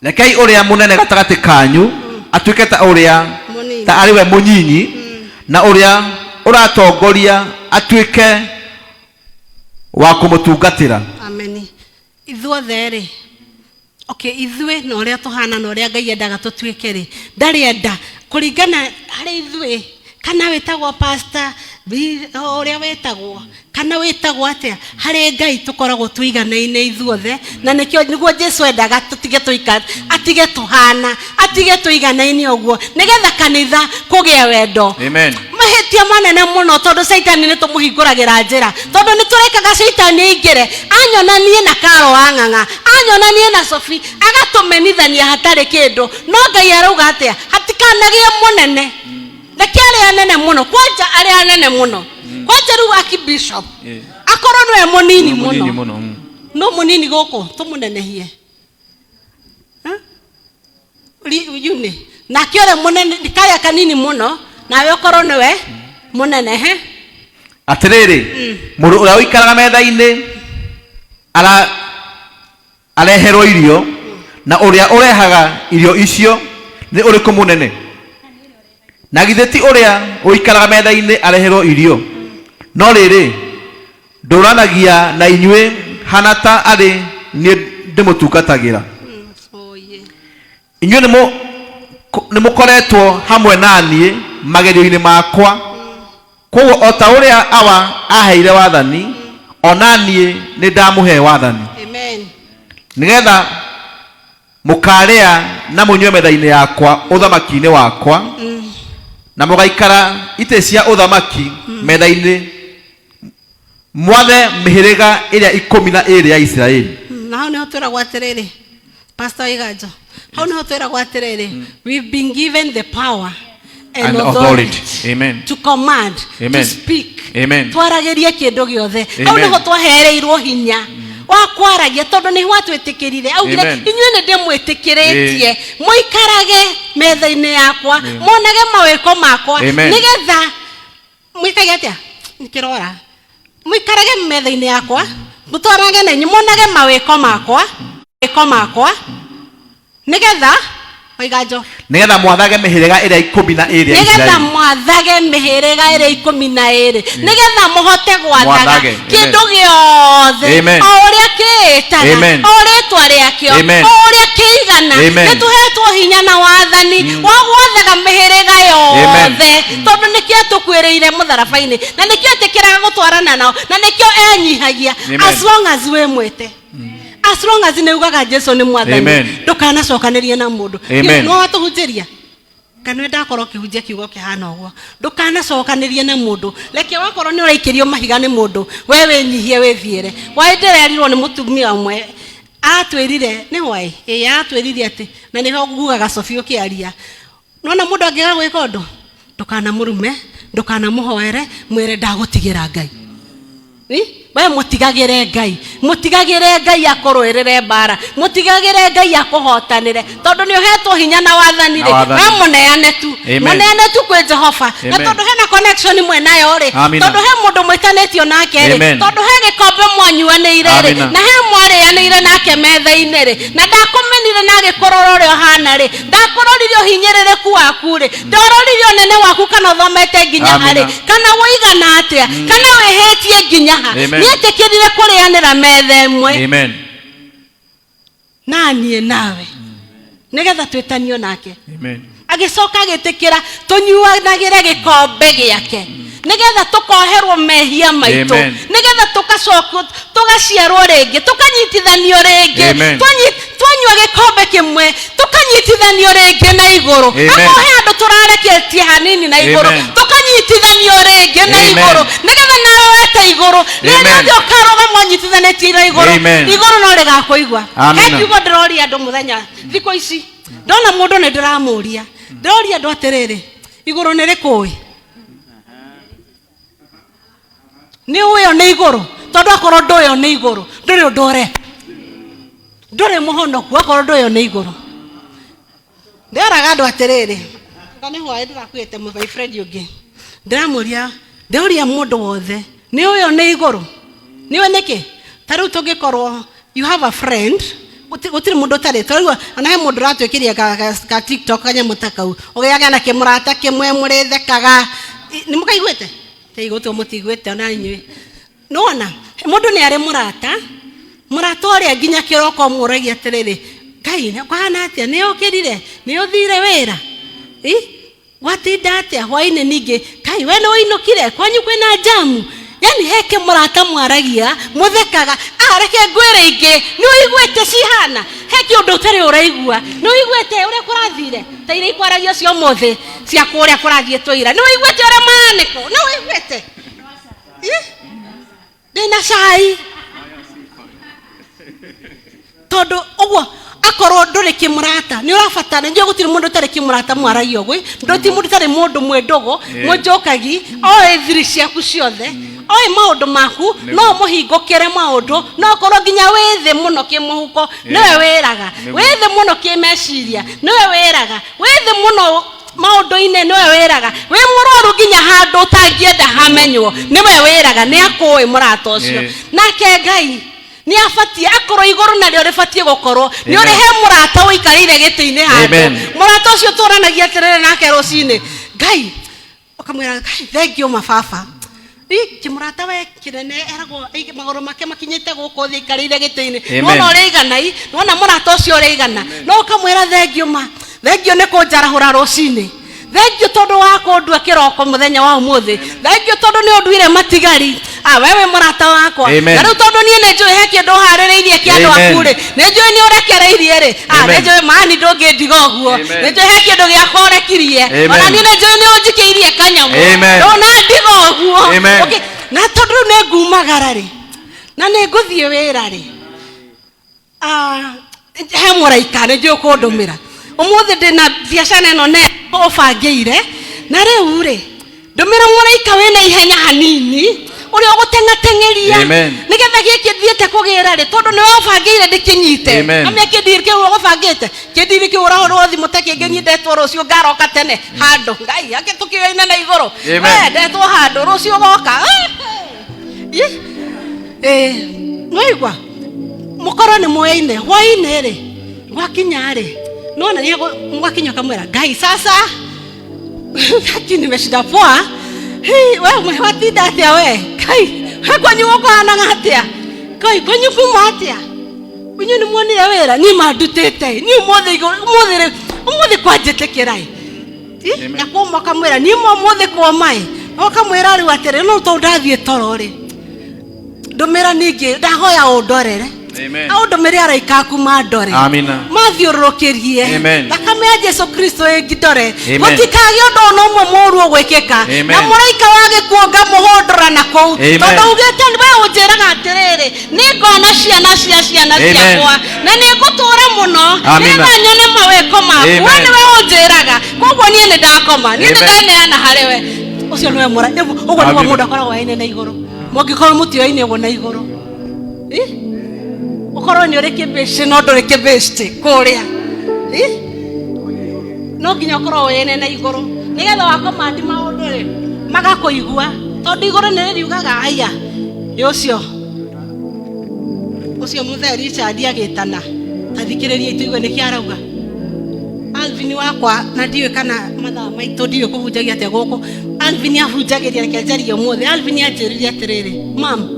Rekei ũrĩa mũnene gatagatĩ kanyu atuĩke ta ũrĩa Mũnini. ta arĩ we mũnyinyi, na ũrĩa ũratongoria atuĩke wa kũmũtungatĩra. Amen. Ithuothe rĩ, okay, ithuĩ na ũrĩa tũhana na ũrĩa Ngai endaga tũtuĩke rĩ, ndarĩ enda kũringana harĩ ithuĩ, kana wĩtagwo pastor ũrĩa wĩtagwo, kana wĩtagwo atĩa, harĩ Ngai tũkoragwo tũiganaine ithuothe, na nĩkĩo nĩguo Jesu endaga tũtige tũika, atige tũhana, atige tũiganaine ũguo, nĩgetha kanitha kũgĩe wendo. Amen. Mahĩtia manene mũno, tondũ caitani nĩ tũmũhingũragĩra njĩra, tondũ nĩ tũrekaga caitani aingĩre, anyona niĩ na Karo wa Ng'ang'a, anyona niĩ na Sophie, agatũmenithania hatarĩ kĩndũ. No Ngai arauga atĩa? Hatikanagĩe mũnene, reke arĩa anene mũno, kwanja arĩa anene mũno, kwanja rĩu archbishop akorwo nĩwe mũnini Mũnini mũno. mũno. No mũnini gũkũ tũmũnenehie. Yune nake ũrĩa mũnene karĩa kanini mũno, nawe ũkorwo nĩwe mũnene he. Atĩrĩrĩ, mũndũ ũrĩa ũikaraga metha-inĩ areherwo irio, na ũrĩa ũrehaga irio icio Nĩ ũrĩkũ mũnene? Na githĩ ti ũrĩa ũikaraga metha-inĩ areherwo irio? No rĩrĩ, ndũranagia na inyuĩ hana ta arĩ niĩ ndĩmũtungatagĩra. Oh, yeah. Inyuĩ nĩ mũkoretwo hamwe na niĩ magerio-inĩ makwa. Koguo o ta ũrĩa Awa aheire wathani, ona niĩ nĩ ndamũhe wathani, Amen. nĩgetha mũkarĩa na mũnyue metha-inĩ yakwa ũthamaki-inĩ wakwa, na mũgaikara itĩ cia ũthamaki metha-inĩ, mwathe mĩhĩrĩga ĩrĩa 12 ya Isiraeli. Na hau niho twĩragwo atĩrĩrĩ, Pastor Iganjo, hau niho twĩragwo atĩrĩrĩ, we've been given the power and And authority, authority. Amen. to command, Amen. to speak. Amen. Twaragirie kĩndũ gĩothe. Hau Amen. niho twahereirwo hinya wa kwaragia tondũ nĩho atwĩtĩkĩrire. Augire, Amen. inyuĩ nĩ ndĩmwĩtĩkĩrĩtie mũikarage metha-inĩ yakwa, monage mawĩko makwa, Amen. nĩgetha mwĩkage atĩa? Nikĩrora mũikarage metha-inĩ yakwa, mũtwarage na inyuĩ, monage mawĩko makwa, mawĩko makwa, nĩgetha Waiganjo, Nĩgetha mwathage mĩhĩrĩga ĩrĩa 12 ya nĩgetha Isiraeli. mwathage mĩhĩrĩga ĩrĩa 12, nĩgetha mũhote gwathaga Mwathage. kĩndũ gĩothe, Amen. o ũrĩa kĩĩtaga, Amen. o rĩtwa rĩakĩo, Amen. o ũrĩa kĩigana. Amen. Nĩ tũhetwo hinya na wathani wa gwathaga mĩhĩrĩga yothe, tondũ nĩkĩo tũkuĩrĩire mũtharaba-inĩ, na nĩkĩo etĩkĩraga gũtwarana nao, na nĩkĩo enyihagia. Amen. As long as wĩ mwĩte, as long as nĩ ugaga Jesu nĩ mwathani, Amen. ndũkanacokanĩrie na mũndũ. Amen. No watũhunjĩria kana nĩ ndakorwo ũkĩhunjia kiugo kĩhana ũguo, ndũkanacokanĩrie na mũndũ. Reke wakorwo nĩ ũraikĩrio mahiga nĩ mũndũ, we wĩnyihie, wĩthiĩre. Waĩ ndĩrerirwo nĩ mũtumia ũmwe atwĩrire nĩ hwaĩ ĩĩ, atwĩrire atĩ, na nĩho ngugaga Sophie ũkĩaria, nona mũndũ angĩaga gwĩka ũndũ, ndũkanamũrume, ndũkanamũhoere, mwĩre ndagũtigĩra Ngai. We mũtigagĩre Ngai, mũtigagĩre Ngai akũrũĩrĩre mbara, mũtigagĩre Ngai akũhotanĩre, tondũ nĩ ũhetwo hinya na wathani Na rĩ, wathani. we mũneane tu, Amen. mũneane tu kwĩ Jehova. Na Amen. tondũ hena connection mwenayo rĩ, Amina. tondũ he mũndũ mwĩtanĩtio nake rĩ, Amen. tondũ he gĩkombe mwanyuanĩire rĩ, Amina. na he mwarĩanĩire nake metha-inĩ rĩ, na ndakũmenire na agĩkũrora ũrĩa ũhana rĩ, ndakũrorire ũhinyĩrĩrĩku waku rĩ, ndororire ũnene waku kana ũthomete nginya Amina. harĩ, kana wũigana atĩa, kana wĩhĩtie nginya ha, Amen. nĩetĩkĩrire kũrĩanĩra metha ĩmwe Amen. na niĩ nawe, nĩgetha twĩtanio nake. Amen. Agĩcoka agĩtĩkĩra tũnyuanagĩre gĩkombe gĩake, nĩgetha tũkoherwo mehia maitũ, Amen. nĩgetha tũgacokwo, tũgaciarwo rĩngĩ, tũkanyitithanio rĩngĩ. Amen. Twanyua gĩkombe kĩmwe, tũkanyitithanio rĩngĩ na igũrũ. Amen. Akorwo he andũ tũrareketie hanini na igũrũ, Amen. tũkanyitithanio rĩngĩ na Amen. igũrũ, nĩgetha nawe wete igũrũ rĩrĩa Amen. ũthiĩ ũkarũgama ũnyitithanĩtie na igũrũ, Amen. igũrũ no rĩgakũigua. Amina. He kiugo ndĩroria andũ mũthenya thikũ ici, ndona mũndũ nĩ ndĩramũria, ndĩroria andũ atĩrĩrĩ, igũrũ nĩ rĩkũĩ? Nĩ ũĩyo nĩ igũrũ? Tondũ akorwo ndũĩyo nĩ igũrũ, ndũrĩ ũndũ ũreka, ndũrĩ mũhonoku akorwo ndũĩyo nĩ igũrũ. Ndĩroraga andũ atĩrĩrĩ, nga nĩ hwaĩ ndĩrakuĩte my friend ũngĩ, ndĩramũria, ndĩroria mũndũ wothe, nĩ ũĩyo nĩ igũrũ? Nĩ ũĩ nĩkĩ? Ta rĩu tũngĩkorwo you have a friend, gũtirĩ mũndũ ũtarĩ, ta rĩu ona he mũndũ ũratwĩkĩria ka TikTok kanyamũ ta kau, ũgĩaga na kĩmũrata kĩmwe mũrĩthekaga. Nĩ mũkaiguĩte? Tĩigũtwo mũtiguĩte ona inyuĩ. Nĩwona mũndũ nĩ arĩ mũrata, mũrata ũrĩa nginya kĩroko mũragia atĩrĩrĩ, Ngai kwahana atĩa, nĩ ũkĩrire, nĩ ũthire wĩra, gwatinda atĩa hwainĩ, ningĩ Ngai we nĩ ũinũkire, kwanyu kwĩna njamu. Yani he kĩmũrata mwaragia, mũthekaga, reke ngwĩre ingĩ, nĩ ũiguĩte cihana, he kĩũndũ ũtarĩ ũraigua, nĩ ũiguĩte ũrĩa kũrathire, ta iria ikwaragio cia ũmũthĩ cia kũrĩa kũrathiĩtwo ira, nĩ ũiguĩte ũrĩa maranĩkwo, nĩ ũiguĩte? Ndĩna cai. Tondũ ũguo akorwo ndũrĩ kĩmũrata, nĩ ũrabatara, nĩ njũĩ gũtirĩ mũndũ ũtarĩ kĩmũrata mwaragia ũguo, ndũti mũndũ ũtarĩ mũndũ mwĩndũgũ, mũnjũkagi, oĩ thiri ciaku ciothe, oĩ maũndũ maku, no mũhingũkĩre maũndũ, no ũkorwo nginya wĩ thĩ mũno kĩmũhuko, nĩwe wĩraga, wĩ thĩ mũno kĩmeciria, nĩwe wĩraga, wĩ thĩ mũno maũndũ-inĩ, nĩwe wĩraga, wĩ mũrwaru nginya handũ ũtangĩenda hamenywo, nĩwe wĩraga, nĩ akũĩ mũrata ũcio. Nake Ngai Nĩ abatie akorwo igũrũ narĩo rĩbatie gũkorwo nĩ ũrĩ he mũrata ũikarĩire gĩtĩ-inĩ handũ. Mũrata ũcio tũranagia atĩrĩrĩ nake rũcinĩ, Ngai ũkamwĩra Ngai thengiũ mababa. Kĩmũrata we kĩnene eragwo magũrũ make makinyĩte gũkũ thĩ aikarĩire gĩtĩ-inĩ. Nĩwona ũrĩa igana i, nĩwona mũrata ũcio ũrĩa igana. No ũkamwĩra thengiũ ma, thengiũ nĩ kũnjarahũra rũcinĩ. Thengiũ tondũ wa kũndua kĩroko mũthenya wa ũmũthĩ. Thengiũ tondũ nĩ ũnduire matigari. We wĩ mũrata wakwa. Na rĩu tondũ niĩ nĩ njũĩ he kĩndũ ũharĩrĩirie kĩa andũ aku rĩ, nĩ njũĩ nĩ ũrekereirie rĩ, nĩ njũĩ maani ndũngĩndiga ũguo. Nĩ njũĩ he kĩndũ gĩakwa ũrekirie. Ona niĩ nĩ njũĩ nĩ ũnjikĩirie kanyamũ. Ndũnandiga ũguo. Okay. Na tondũ rĩu nĩ ngumagara rĩ, na nĩ ngũthiĩ wĩra rĩ, he mũraika nĩ njũĩ kũndũmĩra. Ũmũthĩ ndĩna biacara ĩno ne ũbangĩire, na rĩu rĩ, ndũmĩra mũraika wĩna ihenya hanini ũrĩa ũgũteng'ateng'eria nĩgetha gĩkĩ thiĩte kũgĩra rĩ, tondũ nĩwe ũbangĩire ndĩkĩnyite. Amĩa kĩndiri kĩu ũgũbangĩte, kĩndiri kĩu ũrahũrwo thimũ ta kĩngĩ niĩ ndetwo rũciũ ngaroka tene handũ. Ngai ake tũkĩoine na igũrũ. We ndetwo handũ rũciũ ũgoka. Nĩwaigua? Mũkorwo nĩ mũyaine hwainĩ rĩ, gwakinya rĩ, nĩwona gwakinya ũkamwĩra Ngai sasa haki nimeshinda poa. Hii, we watinda atĩa we? Ngai, we kwanyu gũkũhanaga atĩa? Ngai, kwanyu kuma atĩa? Inyuĩ nĩ muonire wĩra? Niĩ mandutĩte. Niĩ ũmũthĩ ũmũthĩ rĩ, ũmũthĩ kwanjĩtĩkĩra ĩ. Na kwoma ũkamwĩra, niĩ ma ũmũthĩ kwoma ĩ. Na ũkamwĩra rĩu atĩrĩ, no tondũ ndathiĩ toro rĩ, ndũmĩra ningĩ, ndahoya ũndorere. Aũndũmĩre araika aku mandore. Mathiũrũrũkĩrie. Thakame ya Jesu Kristo ĩngindore. Gũtikagĩe ũndũ ona ũmwe mũũru ũgwĩkĩka. Na mũraika wa gĩkuũ ngamũhũndũra na kũu. Tondũ ugĩte we ũnjĩraga atĩrĩrĩ, nĩngona ciana cia ciana ciakwa na nĩngũtũũra mũno nĩgetha nyone mawĩko maku. We nĩwe ũnjĩraga, koguo niĩ nĩ ndakoma, niĩ nĩ ndaneana harĩ we. Ũcio nĩwe ũguo nĩguo mũndũ akoragwo aine na igũrũ. Mũngĩkorwo mũtioaine ũguo na igũrũ, ũkorwo nĩ ũrĩ kĩbĩcĩ no ndũrĩ kĩbĩcĩ kũrĩa, no nginya ũkorwo wĩene na igũrũ nĩgetha wakomandi maũndũ rĩ magakũigua, tondũ igũrũ nĩ rĩriugaga aya ĩ ũcio ũcio mũthee Richard agĩtana, tathikĩrĩria tũigue nĩkĩ arauga. Alvin wakwa na ndiũĩ kana mathaa maitũ ndiũĩ kũhunjagia atĩa gũkũ. Alvin ahunjagĩria, reke njarie ũmũthĩ. Alvin anjĩrire atĩrĩrĩ, mam,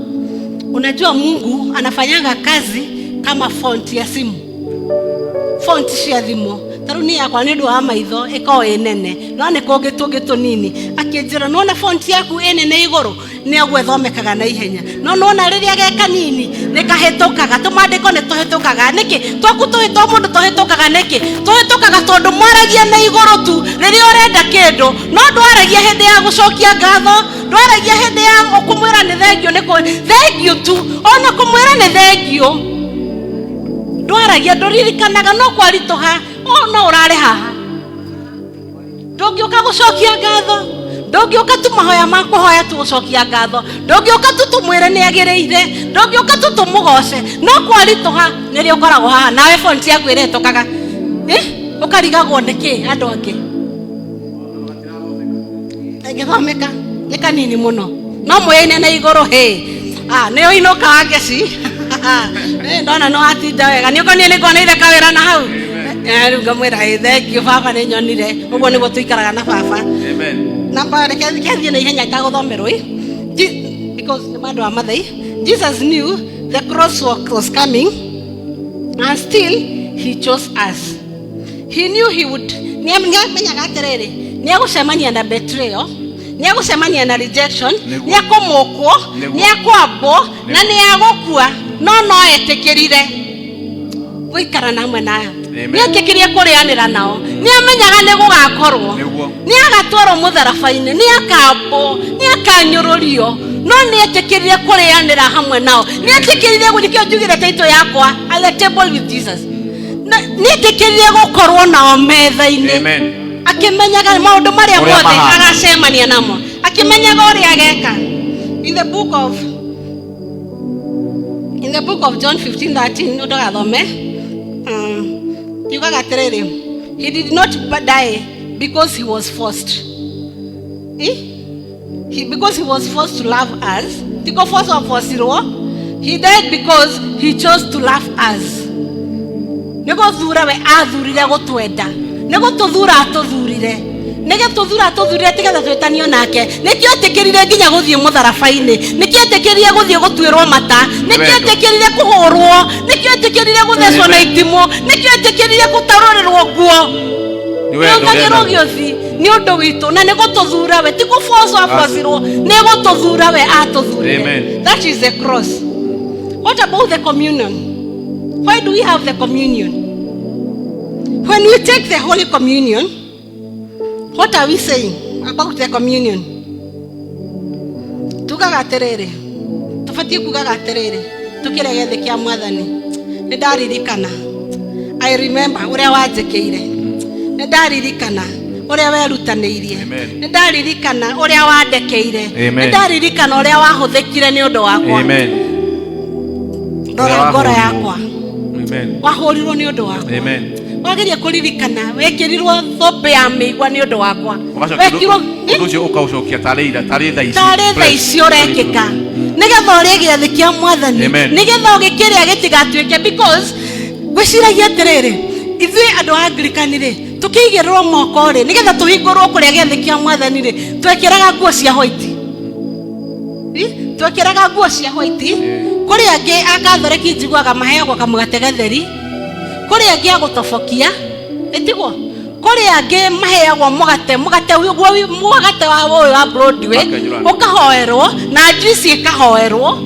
unajua Mungu anafanyaga kazi kama font ya simu, font cia thimũ. Ta rĩu niĩ yakwa nĩ ũndũ wa maitho ĩkoragwo ĩ nene, no nĩ kũngĩ tũngĩ tũnini. Akĩnjĩra nĩwona font yaku ĩ nene igũrũ nĩ ũguo ĩthomekaga na ihenya, no nĩwona rĩrĩa ge kanini nĩ kahĩtũkaga, tũmandĩko nĩ tũhĩtũkaga. Nĩkĩ twaku tũhĩtũ mũndũ tũhĩtũkaga nĩkĩ? Tũhĩtũkaga tondũ mwaragia na igũrũ tu rĩrĩa ũrenda kĩndũ, no ndwaragia hĩndĩ ya gũcokia ngatho, ndwaragia hĩndĩ ya kũmwĩra nĩ thengiũ, nĩ thengiũ tu, ona kũmwĩra nĩ thengiũ ndwaragia, ndũririkanaga, no kwaritũha no ũrarĩ haha. Ndũngĩũka gũcokia ngatho, ndũngĩũka tu mahoya ma kũhoya tu gũcokia ngatho, ndũngĩũka tu tũmwĩre nĩ agĩrĩire, ndũngĩũka tu tũmũgoce, no kwaritũha nĩrĩo ũkoragwo haha nawe fonti yaku ĩrĩhĩtũkaga, ũkarigagwo nĩkĩ andũ angĩ ĩngĩthomeka nĩ kanini mũno, no mũyaine na igũrũ hĩ nĩ ũinũkaga ngeci. Ndona nĩ watinda wega, nĩ ũkoniĩ nĩ ngoneire kawĩra na hau. Rĩu ngamwĩra ĩ thengiũ baba nĩ nyonire. Ũguo nĩguo tũikaraga na baba. Namba reke thiĩ na ihenya itagũthomerwo ĩ, because nĩ andũ a Mathai. Jesus knew the cross was coming and still he chose us. He knew he would, nĩamenyaga atĩrĩrĩ, nĩegũcemania na betrayal, nĩegũcemania na rejection, nĩekũmũkwo, nĩekwambwo na nĩegũkua, no no etĩkĩrire gũikara na hamwe nayo. Nĩetĩkĩrire kũrĩanĩra nao, nĩamenyaga nĩ gũgakorwo, nĩagatwarwo mũtharaba-inĩ, nĩakambwo, nĩakanyũrũrio, no nĩetĩkĩrire kũrĩanĩra hamwe nao. Nĩetĩkĩrire, nĩkĩo njugire title yakwa, at the table with Jesus. Nĩetĩkĩrire gũkorwo nao metha-inĩ, akĩmenyaga maũndũ marĩa mothe agacemania namo, akĩmenyaga ũrĩa ageka. In the book of John 15:13, ndũgathome, yugaga atĩrĩrĩ, he did not die because he was forced. Because he was forced to love us. Tiko force of forcirwo. He died because he chose to love us. Nĩ gũthura we athurire gũtwenda, nĩ gũtũthura atũthurire, nĩ gũtũthura atũthurire tigetha twĩtanio nake. Nĩkĩo etĩkĩrire nginya gũthiĩ mũtharaba-inĩ, nĩkĩo etĩkĩrire gũthiĩ gũtuĩrwo mata, nĩkĩo etĩkĩrire kũhũrwo, nĩkĩo etĩkĩrire gũthecwo na itimũ, nĩkĩo etĩkĩrire gũtarũrĩrwo nguo. Nĩ wendo ũrĩa Nĩongagĩrwo naguo. gĩũthi nĩ ũndũ witũ, na nĩ gũtũthura we, ti kũbocwo abocirwo, nĩ gũtũthura we atũthurire. Amen. That is the cross. What about the communion? Why do we have the communion? When we take the Holy Communion, what are we saying about the communion? Tugaga atĩrĩrĩ, tũbatiĩ kugaga atĩrĩrĩ, tũkĩrĩa gĩathĩ kĩa Mwathani, nĩ ndaririkana, I remember ũrĩa wanjĩkĩire, nĩ ndaririkana ũrĩa werutanĩirie, Amen. nĩ ndaririkana ũrĩa wandekeire, Amen. nĩ ndaririkana ũrĩa wahũthĩkire nĩ ũndũ wakwa. Amen. Rora ngoro yakwa. Amen. Wahũrirwo nĩ ũndũ wakwa. Amen. Wageria kũririkana wekĩrirwo thũmbĩ ya mĩigua nĩ ũndũ wakwa. Ũgacokia Wekirwo ũndũ ũcio ũkaũcokia tarĩ ira, tarĩ thaa ici. Tarĩ thaa ici ũrekĩka, nĩgetha ũrĩe gĩathĩ kĩa Mwathani. Amen. Nĩgetha ũgĩkĩrĩa gĩtigatuĩke, because ngwĩciragia atĩrĩrĩ, ithuĩ andũ a Anglikani rĩ, tũkĩigĩrĩrwo moko rĩ, nĩgetha tũhingũrwo kũrĩa gĩathĩ kĩa Mwathani rĩ, twekĩraga nguo cia white. Twekĩraga nguo cia white. Kũrĩ angĩ a Katholiki njiguaga maheagwo kamũgate gatheri, kũrĩ angĩ a gũtobokia, ĩtigwo kũrĩ angĩ maheagwo mũgate, mũgate ũguo, mũgate wa ũyũ wa Broadway. Makenyũrana. Ũkahoerwo na juice ĩkahoerwo.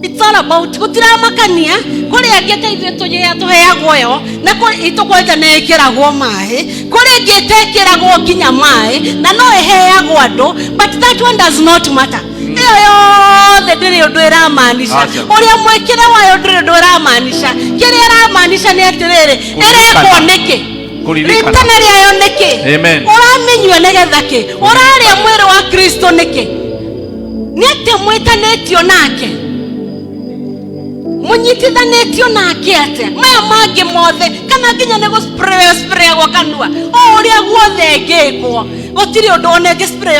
It's all about gũtiramakania. Kũrĩ angĩ ta ithuĩ tũnyĩa tũheagwo yo, na kũrĩ itũ kwanja nĩ ĩkĩragwo maĩ, kũrĩ ĩngĩ ĩtekĩragwo nginya maĩ na no ĩheagwo andũ, but that one does not matter. Ĩyo yothe ndĩrĩ ũndũ ĩramaanisha. Aca. Ũrĩa mwĩkĩre wayo ndũrĩ ũndũ ĩramaanisha. Kĩrĩa ĩramaanisha nĩ atĩrĩrĩ, ĩrekwo nĩkĩ? Kũririkana. Ritana rĩayo nĩkĩ? Amen. Ũramĩnyua nĩgetha kĩ? Ũrarĩa mwĩrĩ wa Kristo nĩkĩ? Nĩ atĩa mwĩtanĩtio nake? Mũnyitithanĩtio nake atĩa? Maya mangĩ mothe kana nginya nĩ gũ-spray sprayagwo kanua, o ũrĩa guothe ĩngĩkwo, gũtirĩ ũndũ ona ĩngĩ-spray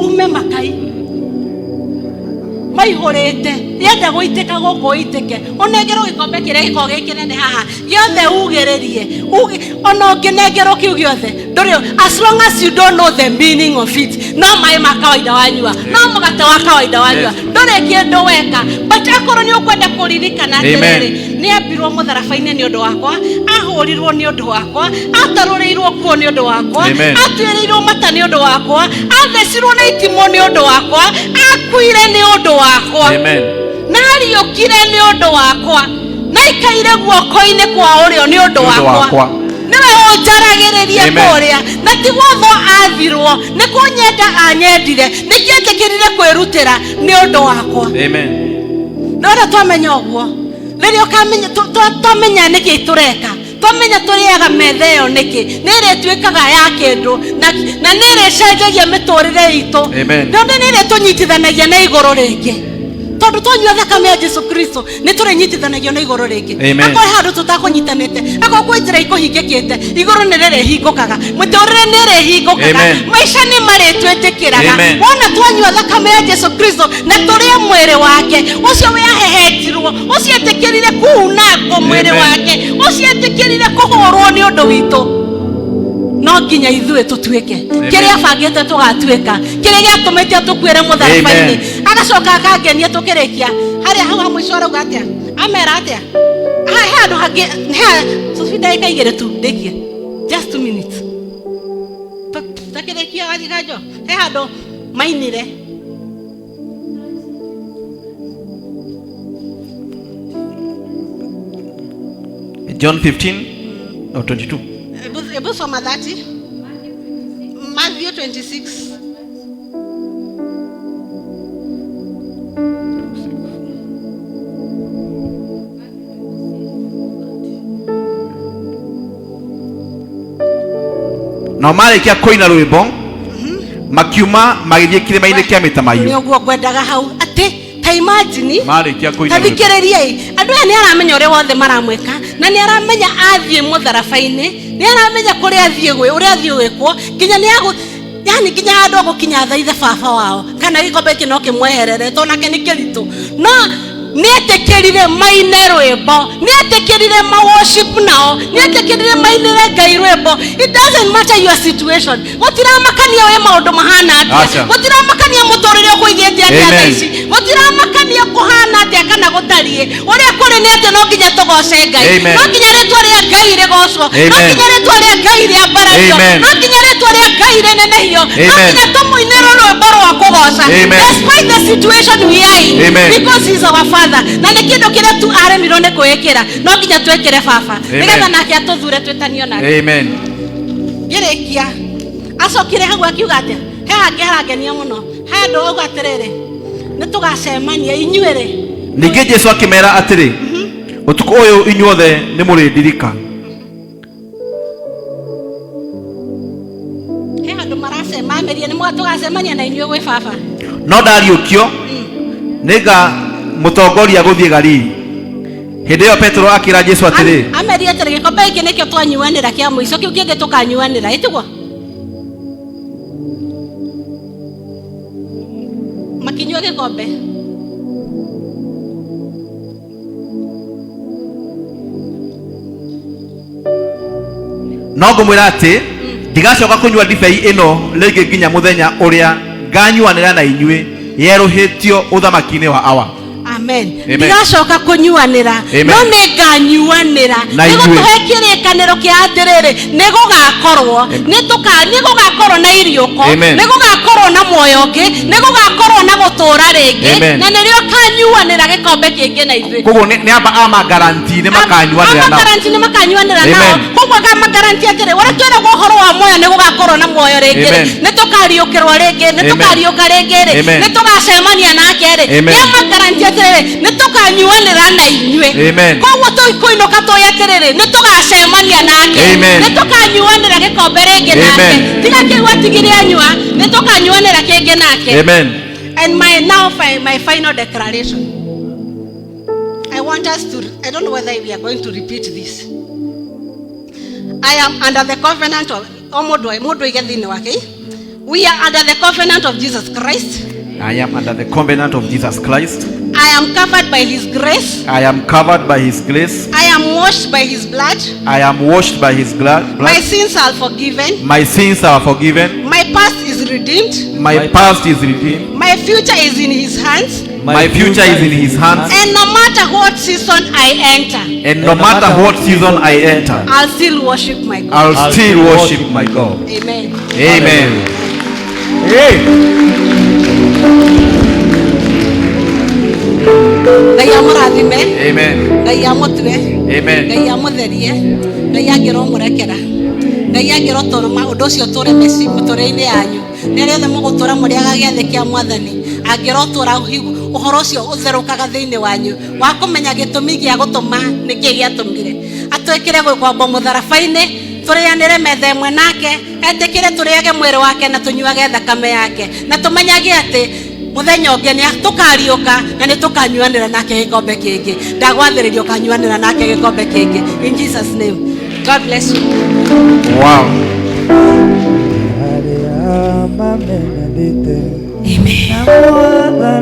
ume makai maihũrĩte, yenda gũitĩka gũkũ ĩitĩke, ũnengerwo gĩkombe kĩrĩa gĩkoragwo gĩ kĩnene haha gĩothe, ugĩrĩrie. Ona ũngĩnengerwo kĩu gĩothe ndũrĩ, as long as you don't know the meaning of it, no maĩ ma kawaida wanyua, no mũgate wa kawaida wanyua, ndũrĩ kĩndũ weka. But akorwo nĩ ũkwenda kũririkana Amen. atĩrĩrĩ, nĩ ambirwo mũtharaba-inĩ nĩ ũndũ wakwa, ahũrirwo nĩ ũndũ wakwa, atarũrĩirwo kuo nĩ ũndũ wakwa, Amen. atuĩrĩirwo mata nĩ ũndũ wakwa, athecirwo na itimũ nĩ ũndũ wakwa, akuire nĩ ũndũ wakwa, Amen. na ariũkire nĩ ũndũ wakwa, na aikaire guoko-inĩ kwa ũrĩo nĩ ũndũ Nĩ ũndũ wakwa. wakwa. Nĩwe ũnjaragĩrĩria Amen. kũrĩa, na ti gwotho athirwo nĩ kũnyenda anyendire, nĩkĩo etĩkĩrire kwĩrutĩra nĩ ũndũ wakwa. Amen. Ndona twamenya ũguo, rĩrĩa ũkamenya twamenya nĩkĩ tũreka, twamenya tũrĩaga metha ĩyo nĩkĩ, nĩ ĩrĩtuĩkaga ya kĩndũ na nĩ ĩrĩcenjagia mĩtũrĩre itũ. Amen. Tondũ nĩ ĩrĩtũnyitithanagia na igũrũ rĩngĩ, tondũ twanyua thakame ya Jesu Kristo nĩ tũrĩnyitithanagio na igũrũ rĩngĩ. Amen. Akorwo he handũ tũtakũnyitanĩte, akorwo kwĩ njĩra ikũhingĩkĩte, igũrũ nĩ rĩrĩhingũkaga, mũtũrĩre nĩ ĩrĩhingũkaga, Amen. maica nĩ marĩtwĩtĩkĩraga. Amen. Wona twanyua thakame ya Jesu Kristo na tũrĩe mwĩrĩ wake ũcio wĩahehenjirwo, ũcio etĩkĩrire kuunangwo mwĩrĩ Amen. wake, ũcio etĩkĩrire kũhũrwo nĩ ũndũ witũ, no nginya ithuĩ tũtuĩke kĩrĩa abangĩte tũgatuĩka, kĩrĩa gĩatũmĩte tũkuĩre mũtharaba-inĩ. Amen. Agacoka akangenia tũkĩrĩkia harĩa hau ha mũico, arauga atĩa, amera atĩa? He handũ hangĩ he Sophie, ndagĩka 2 tu ndĩkie, just 2 minutes. Takĩrĩkia ganjo, he handũ mainire. John 15 or 22. Ebu soma 30, Matthew 26. Nao marĩkia kũina rwĩmbo, makiuma magĩthiĩ kĩrĩma-inĩ kĩa Nĩ mĩtamaiyũ. Ũguo ngwendaga hau atĩ ta imagine. Marĩkia kũina rwĩmbo. Tathikĩrĩriai, andũ aya nĩ aramenya ũrĩa wothe maramwĩka, na nĩ aramenya athiĩ mũtharaba-inĩ, nĩ aramenya kũrĩa athiĩ gwĩ ũrĩa athiĩ gwĩkwo, nginya nĩ agũ yani nginya handũ agũkinya athaithe baba wao kana gĩkombe gĩkĩ no kĩmweherere, tondũ nake nĩ kĩritũ. No Nĩetĩkĩrire maine rwĩmbo, nĩetĩkĩrire ma worship nao, nĩetĩkĩrire mainĩre Ngai rwĩmbo. It doesn't matter your situation, gũtiramakania wĩ maũndũ mahana atĩa, Aca. gũtiramakania mũtũrĩre ũkũigĩte atĩa Amen. thaa ici, gũtiramakania kũhana atĩa kana gũtariĩ. Ũrĩa kũrĩ nĩ atĩ no nginya tũgoce Ngai, Amen. no nginya rĩtwa rĩa Ngai rĩgocwo, no Amen. nginya rĩtwa rĩa Ngai rĩambarario, Amen. no nginya rĩtwa rĩa Ngai rĩnenehio, no Amen. nginya tũmũinĩre rwĩmbo rwa kũgoca Amen. despite the situation we are in. Amen. Because he's our father, na nĩ kĩndũ kĩrĩa tu aremirwo nĩ kwĩĩkĩra, no nginya twĩkĩre baba Amen. nĩgetha nake atũthure twĩtanio nake. Amen. Ngĩrĩkia, acokire hau akiuga atĩa? He hangĩ harangenia mũno, he andũ auga atĩrĩrĩ, nĩ tũgacemania inyuĩ rĩ. Ningĩ Jesu akĩmera atĩrĩ, ũtukũ ũyũ inyuothe nĩ mũrĩndirika. He handũ maracemamĩrie nĩ mũga tũgacemania na inyuĩ gwĩ baba. No ndariũkio nĩngamũtongoria gũthiĩ Galili. Hĩndĩ ĩyo Petero akĩra Jesu atĩrĩ, Amerie atĩrĩ, gĩkombe gĩkĩ nĩkĩo twanyuanĩra kĩa mũico, kĩu kĩngĩ tũkanyuanĩra ĩtiguo makinyua gĩkombe. No ngũmwĩra atĩ ndigacoka kũnyua ndibei ĩno rĩngĩ nginya mũthenya ũrĩa nganyuanĩra na inyuĩ yerũhĩtio ũthamaki-inĩ wa Awa. Amen. Amen. Ndigacoka kũnyuanĩra, Amen. no nĩ nganyuanĩra. Na nĩ inyuĩ. gũtũhe kĩrĩkanĩro kĩa atĩrĩrĩ, nĩ gũgakorwo nĩ gũgakorwo na iriũko, Amen. nĩ gũgakorwo na muoyo ũngĩ, nĩ gũgakorwo na gũtũũra rĩngĩ, Amen. na nĩrĩo kanyuanĩra gĩkombe kĩngĩ na ithuĩ. Koguo nĩ amba amagaranti nĩ makanyuanĩra nao. Amagaranti nĩ makanyuanĩra nao. Amen. Koguo akamagaranti atĩrĩ, ũrĩa twĩragwo ũhoro wa muoyo, nĩ gũgakorwo na muoyo rĩngĩ rĩ, Amen. nĩ tũkariũkĩrwo rĩngĩ, nĩ Amen. tũkariũka rĩngĩ rĩ, Amen. nĩ tũgacemania nake rĩ, Amen. nĩ amagaranti atĩrĩrĩ, nĩ tũkanyuanĩra na inyuĩ. Amen. Koguo tũkũinũka tũĩ atĩrĩrĩ, nĩ tũgacemania nake, Amen. nĩ tũkanyuanĩra gĩkombe rĩngĩ nake. Amen. Tiga kĩu atigire anyua, nĩ tũkanyuanĩra kĩngĩ nake. Amen. And my now my final declaration. I want us to, I don't know whether we are going to repeat this. I am under the covenant of, o mũndũ mũndũ oige thĩinĩ wake. We are under the covenant of Jesus Christ. I am under the covenant of Jesus Christ. I am covered by his grace. I am covered by his grace. I am washed by his blood. I am washed by his blood. My sins are forgiven. My sins are forgiven. My past is redeemed. My past is redeemed. My future is in his hands. My future is in his hands. And no matter what season I enter, And no matter what season I enter, I'll still worship my God. I'll still worship my God. Amen. Amen. Hey. Ngai amũrathime. Amen. Ngai amũtue. Amen. Ngai amũtherie. Ngai angĩromũrekera. Ngai angĩrotũma ũndũ ũcio ũtũre mĩtũrĩre-inĩ yanyu. Nĩ arĩa othe mũgũtũra mũrĩaga gĩathĩ kĩa mwathani, angĩrotũra ũhoro ũcio ũtherũkaga thĩinĩ wanyu wa kũmenya gĩtũmi gĩa gũtũma nĩkĩ gĩatũmire atwĩkĩre gwĩkwambwo mũtharaba-inĩ, tũrĩanĩre metha ĩmwe nake, etĩkĩre tũrĩage mwĩrĩ wake na tũnyuage thakame yake, na tũmenyage atĩ mũthenya ũngĩ nĩ tũkariũka na nĩ tũkanyuanĩra nake gĩkombe kĩngĩ. Ndagwathĩrĩria ũkanyuanĩra nake gĩkombe kĩngĩ. In Jesus name, God bless you. Wow. Arĩa mamenyanĩte Amen. na Mwathani.